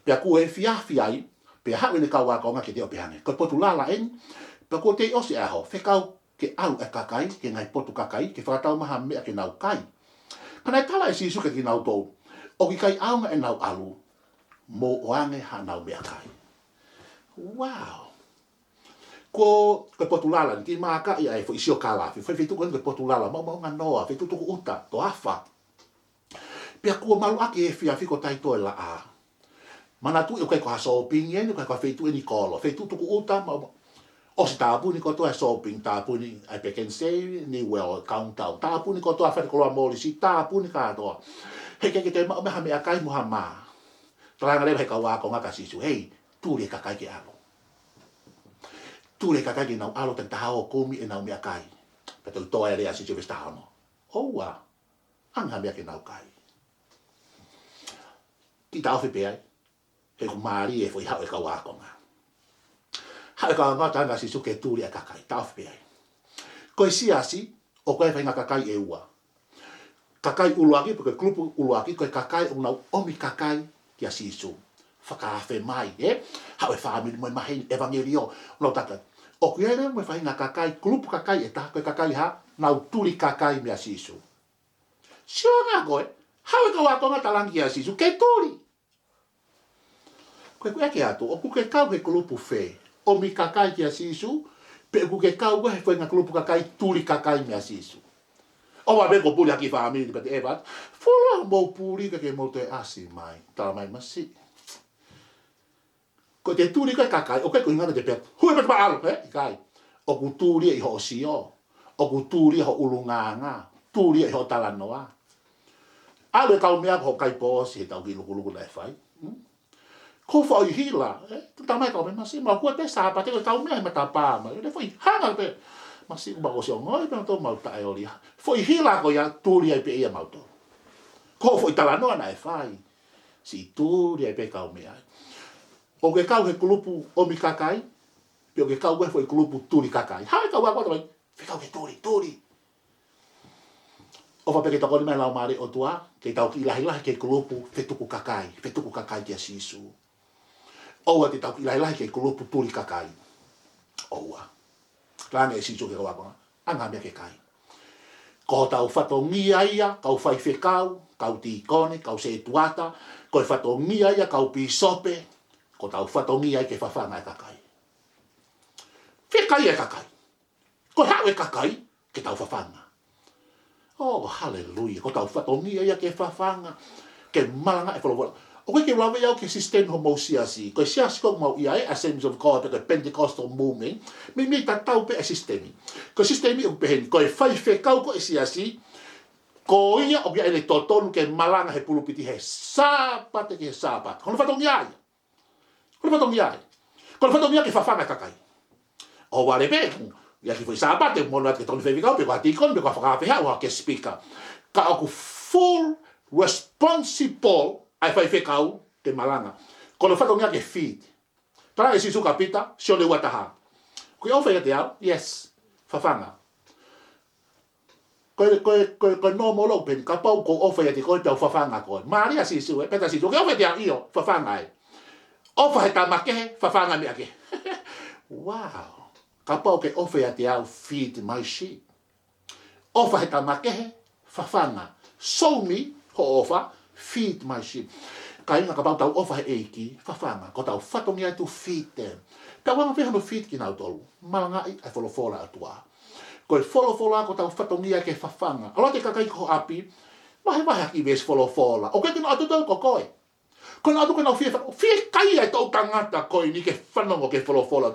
Pea kuo efiafi ai, pea haʻu ʻene kau ākonga kiate ia ʻo pehē ange, ko e potu lala eni, pea kuo teʻi ʻosi e ʻaho, fekau ke ʻalu e kakai ki he ngaahi potu kakai, ke fakatau mai ha meʻa ke nau kai. Ka naʻe tala ʻe Sīsū kiate kinautolu, ʻoku ʻikai ʻaonga ʻenau ʻalu, mou ʻoange haʻanau meʻakai. Wow. Ko, ko e potu lala, kiʻi mākaʻi ʻa e foʻi siokālafi, foʻi feituʻu ko eni ko e potu lala, maʻumaʻunga noa, feituʻu tukuʻuta, toafa. Pea kuo maluʻaki e efiafi ko e taʻe toe laʻā. Manatuʻi ʻoku ʻikai ko ha shopping eni, ʻoku ʻikai ko ha feituʻu eni kolo, feituʻu tukuʻuta, maʻu, ʻosi tāpuni kotoa e shopping, tāpuni ʻa e Pick n Save, New World, Countdown, tāpuni kotoa fale koloa Morrison, tāpuni kātoa. He ʻikai ke toe maʻu mai ha meʻakai mo ha mā. Talaange leva ʻe he kau ākonga kia Sīsū, hei, tuli e kakai ke ʻalu. Tuli e kakai ke nau ʻalu, takitaha ʻo kumi ʻenau meʻakai. Pea toe tō e lea ʻa Sīsū veesi taha ono. ʻOua, ʻoange ha meʻa ke nau kai. Kiʻi taʻofi pē ai. He ʻoku mālie e foʻi haʻu e kau ākonga. Haʻu e kau ākonga, talaange ʻe Sīsū ke tuli e kakai. Taʻofi pē ai. Ko e siasi, ʻoku ʻi ai e faʻahinga kakai ʻe ua. Kakai ʻuluaki, pe ko e kulupu ʻuluaki, ko e kakai ʻoku nau ʻomi kakai kia Sīsū. Fakaafe mai, ē? Haʻu e fāmili mo e maheni, ʻevangeliō, nau tata. ʻOku ʻi ai leva mo e faʻahinga kakai, kulupu kakai ʻe taha, ko e kakai hā, nau tuli kakai meia Sīsū. Sio ange koe, haʻu e kau ākonga ʻo talaange kia Sīsū ke tuli. Ko e ʻeke atu, ʻoku ke kau he kulupu fē, ʻomi kakai kia Sīsū, pe ʻoku ke kau koe he faʻahinga kulupu kakai tuli kakai meia Sīsū. ʻOua pē kuo puli ha kiʻi fāmili pea te ʻeva atu, fuoloa mou puli kae ʻikai ke mou toe ʻasi mai. Tala mai masiʻi. Ko ʻete tuli ko e kakai, ʻoku ʻikai ko e ʻuhinga ke te pehē, hū pē te ma ʻalu, ē? ʻIkai. ʻOku tuli ia ʻi hoʻo sio, ʻoku tuli ia hoʻo ʻulungaanga, tuli ia ʻi hoʻo talanoa. ʻAlu e kaumeʻa ko hoʻo kai pōsi he tau kiʻi lukuluku naʻe fai. Hmm? Ko e foʻi hila, ē? Tala mai kaumeʻa masiʻi, mau kua te Sāpate ko e kaumeʻa he matapā mai. ʻE foʻi hanga pē. Masiʻi, mau ʻosi ongoʻi pē mautolu mau taʻeoli. Foʻi hila ko ia tuli ai pē ia mautolu. Ko e foʻi talanoa naʻe fai. Siʻi tuli ai pē kaumeʻa. ʻOku ke kau he kulupu ʻomi kakai, pe ʻoku ke kau koe he foʻi kulupu tuli kakai. Haʻu e kau ākonga ʻo tala mai, fekau ke tuli, tuli. ʻOfa pē ke tokoni mai e Laumālie ʻo e ʻOtua, ke tau kiʻi lahilahi ki he kulupu fetuku kakai, fetuku kakai kia Sīsū. ʻOua te tau kiʻi lahilahi ki he kulupu tuli kakai. ʻOua. Talaange ʻe Sīsū ki he kau ākonga, ʻange ha meʻa ke kai. Ko hotau fatongia ia, kau faifekau, kau tīkoni, kau sētuata, ko e fatongia ia, kau pīsope, ko hotau fatongia ia ke fafanga e kakai. Fiekaia e kakai. Ko e haʻu e kakai, ke tau fafanga. Oh, haleluia. Ko hotau fatongia ia ke fafanga, ke malangaʻi e folofola. ʻOku ʻikai ke u lave au ki he sisitemi homou siasi. Ko e siasi ʻoku mau ʻi ai, Assemblies of God, ko e Pentecostal movement. Meimei tatau pē e sisitemi. Ko e sisitemi ʻoku pehē ni, ko e faifekau ko ē e siasi, ko ia ʻoku ʻi ai ʻene totonu ke malanga he pulupiti he Sāpate ki he Sāpate. Ko hono fatongia ia. Ko hono fatongia ia. Ko hono fatongia ke fafanga e kakai. ʻOua leva pē, ʻi ha kiʻi foʻi Sāpate, mo ʻalu atu ke tokoni faifekau, pe ko ha tīkoni, pe ko ha fakafehaʻu, ha guest speaker. Ka ʻoku full responsible ʻa e faifekau ke malanga. Ko hono fatongia ke feed. Talaange ʻe Sīsū kia Pita, Sione ua taha. Ko e ʻofa ʻiate au, yes. Fafanga. Ko e, ko e, ko e, ko e nōmolo pē eni, kapau ʻoku ou ʻofa ʻiate koe, te u fafanga koe. Mālie ʻa Sīsū, ē, pehē ʻe Sīsū, ʻoku ke ʻofa ʻiate au, ʻio, fafanga ē. ʻOfa he tama kehe, fafanga meʻa kehe. Wow. Kapau ʻoku ke ʻofa ʻiate au, feed my sheep. ʻOfa he tama kehe, fafanga. Show me hoʻo ʻofa, feed my sheep. Kāinga, kapau ʻoku tau ʻofa he ʻEiki, fafanga. Ko hotau fatongia to feed them. Tau anga fē hano feed kinautolu? Malangaʻi ʻa e folofola ʻa e ʻOtua. Ko e folofola ko hotau fatongia ke fafanga. ʻAlu atu e kakai ki ho ʻapi, vahevahe ha kiʻi veesi folofola. ʻOku ʻikai ke nau ʻatu atu ko koe. Ko ʻenau ʻatu ko ʻenau fie fa-, fiekaia e toʻutangata ko eni ke fanongo ki he folofola.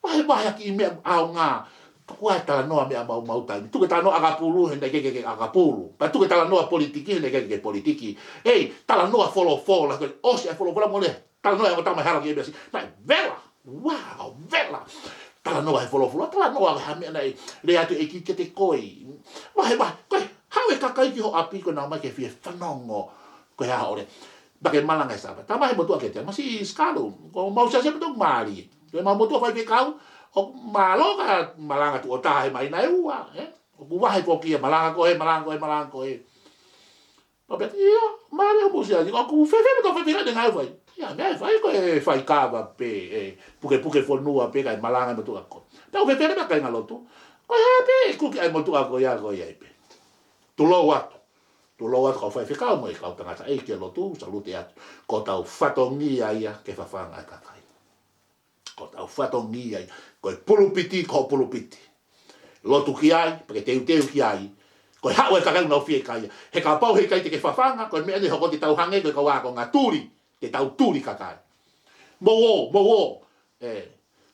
Vahevahe ha kiʻi meʻa ʻaonga. Tuku ā e talanoa meʻa maumau taimi. Tuku e talanoa ʻakapulu, he naʻe ʻikai ke ke ʻakapulu. Pea tuku e talanoa politiki, he naʻe ʻikai ke ke politiki. Ei, talanoa folofola, ko e ʻosi e folofola mo e talanoa ʻa e ongo tama hala ki ʻEpesi. Naʻe vela. Wow, vela. Talanoa he folofola, talanoa ha meʻa naʻe lea atu e ʻEiki kiate koe. Vahevahe, ko e haʻu e kakai ki ho ʻapi ko ʻenau mai ke fie fanongo. Ko e hā hoʻo lea? Pea ke malanga he Sāpate. Tala mai he motuʻa kiate au, masiʻi Sikalu, ko homau siasi pē ʻoku mālie. Ko ʻemau motuʻa faifekau, ʻoku mālō ka malanga tuʻo taha he māhina ʻe ua, ē? ʻOku vahe foki ia, malanga koe, malanga koe, malanga koe. Pea pehē, ʻio, mālie homou siasi, ʻoku fēfē pē ʻetau faifekau ʻi he ngāue ʻoku fai? ʻIa, meʻa ʻe fai ko e fai kava pē, ē, pukepuke fonua pē kae malanga e motuʻa ko ē. Pea ʻoku fēfē pē kāinga lotu? Ko e hā pē e kuki ʻa e motuʻa ko ia, ko ia pē. Tulou atu. Tulou atu kau faifekau mo e kau tangataʻeiki ʻo e lotu, salute atu. Ko hotau fatongia ia ke fafanga e kakai. Ko hotau fatongia ia. Ko e pulupiti, ko e pulupiti. Lotu ki ai, pea ke teuteu ki ai. Ko e haʻu e kakai ʻoku nau fiekaia. He kapau heʻikai te ke fafanga, ko e meʻa eni ʻe hoko te tau hangē ko e kau ākonga tuli, te tau tuli kakai. Mou ō, mou ō. Ē.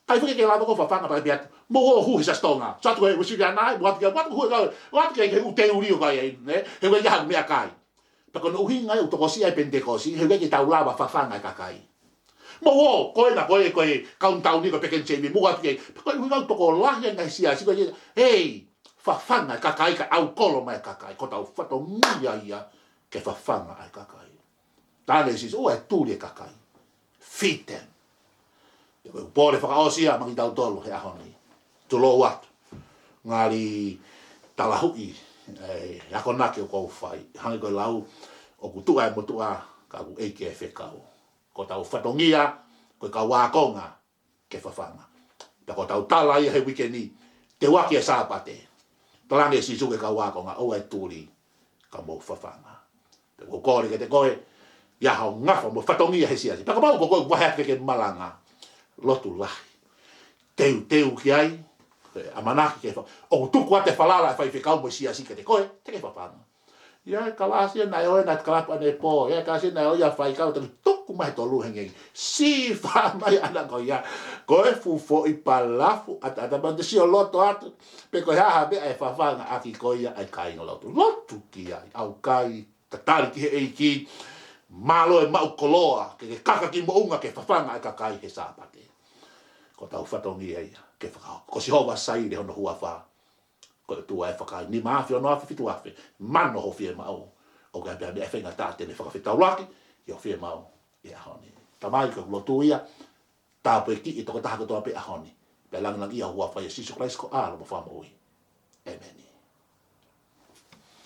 ʻIkai foki ke lava ko e fafanga pea pehē atu, mou ō hū he Siasi Tonga. Sio atu ko e Uēsiliana ai, mou ō atu ki ai, mou ō atu hū, ō atu ki ai, ki he ʻū teulio ko ia, nē? He ʻoku ʻikai ke ʻi ai haku meʻakai. Pea ko hono ʻuhinga ia ʻoku tokosiʻi ai e Penitekosi, he ʻoku ʻikai ke tau lava fafanga e kakai. Mou ō, ko ena, ko e, ko e Kaunitauni, ko e Pekenishemi, mou ō atu ki ai. Pea ko e ʻuhinga ʻoku tokolahi ai e ngaahi siasi, ko e, hei, fafanga e kakai, kae ʻaukolo mai e kakai, ko hotau fatongia ia ke fafanga ʻa e kakai. Tala ʻe Sīsū, ʻoua ʻe tuli e kakai. Feed them. Ko e pole fakaʻosi ia maʻa kitautolu he ʻaho ni. Tulou atu. Ngali talahuʻi e akonaki ʻoku ou fai. Hangē ko e lau, ʻoku tuʻa e motuʻa, ka ʻoku ʻeiki e fekau. Ko hotau fatongia, ko e kau ākonga, ke fafanga. Pea ko hotau tala ia he uike ni, teuaki e Sāpate. Talaange ʻe Sīsū ki he kau ākonga, ʻoua ʻe tuli, ka mou fafanga. Pea ʻoku ou kole kiate koe, ʻi ai haʻo ngafa mo e fatongia he siasi. Pea kapau ko koe ʻoku vahe atu ke ke malanga, lotu lahi. Teuteu ki ai, ʻamanaki ke fa-, ʻoku tuku atu e falala ʻa e faifekau mo e siasi kiate koe, te ke fafanga. ʻI ai e kalasi naʻe ʻoange ʻe he kalapu ʻanepō, ʻi ai e kalasi naʻe ʻoange ʻe he faifekau, te ke tuku mai he tolu hengei. Siʻi faʻa mai ʻana ko ia. Ko e fuʻu foʻi palafu, ʻata, ʻata, pea te sio loto atu. Pe ko e hā ha meʻa ʻe fafanga ʻaki koe ia ʻa e kāingalotu. Lotu ki ai, ʻaukai, tatali ki he ʻEiki. Mālō e maʻu koloa, ke ke kaka ki moʻunga ke fafanga e kakai he Sāpate. Ko hotau fatongia ia, ke fakahoko. Ko Sihova Saile hono huafa. Ko e ʻOtua ʻe fakaai. Nima afe, ono afe, fitu afe. Mano ho fiemaʻu. ʻOku ʻi ai pē ha meʻa ʻe faingataʻa te ne fakafetaulaki ʻi hoʻo fiemaʻu he ʻaho ni. Tamai, ko e lotu ia. Tāpuakiʻi e tokotaha kotoa pē he ʻaho ni. Pea langilangiʻia ho huafa ʻia Sīsū Kalaisi ko e ʻAlo mo e Fakamoʻui. ʻĒmeni.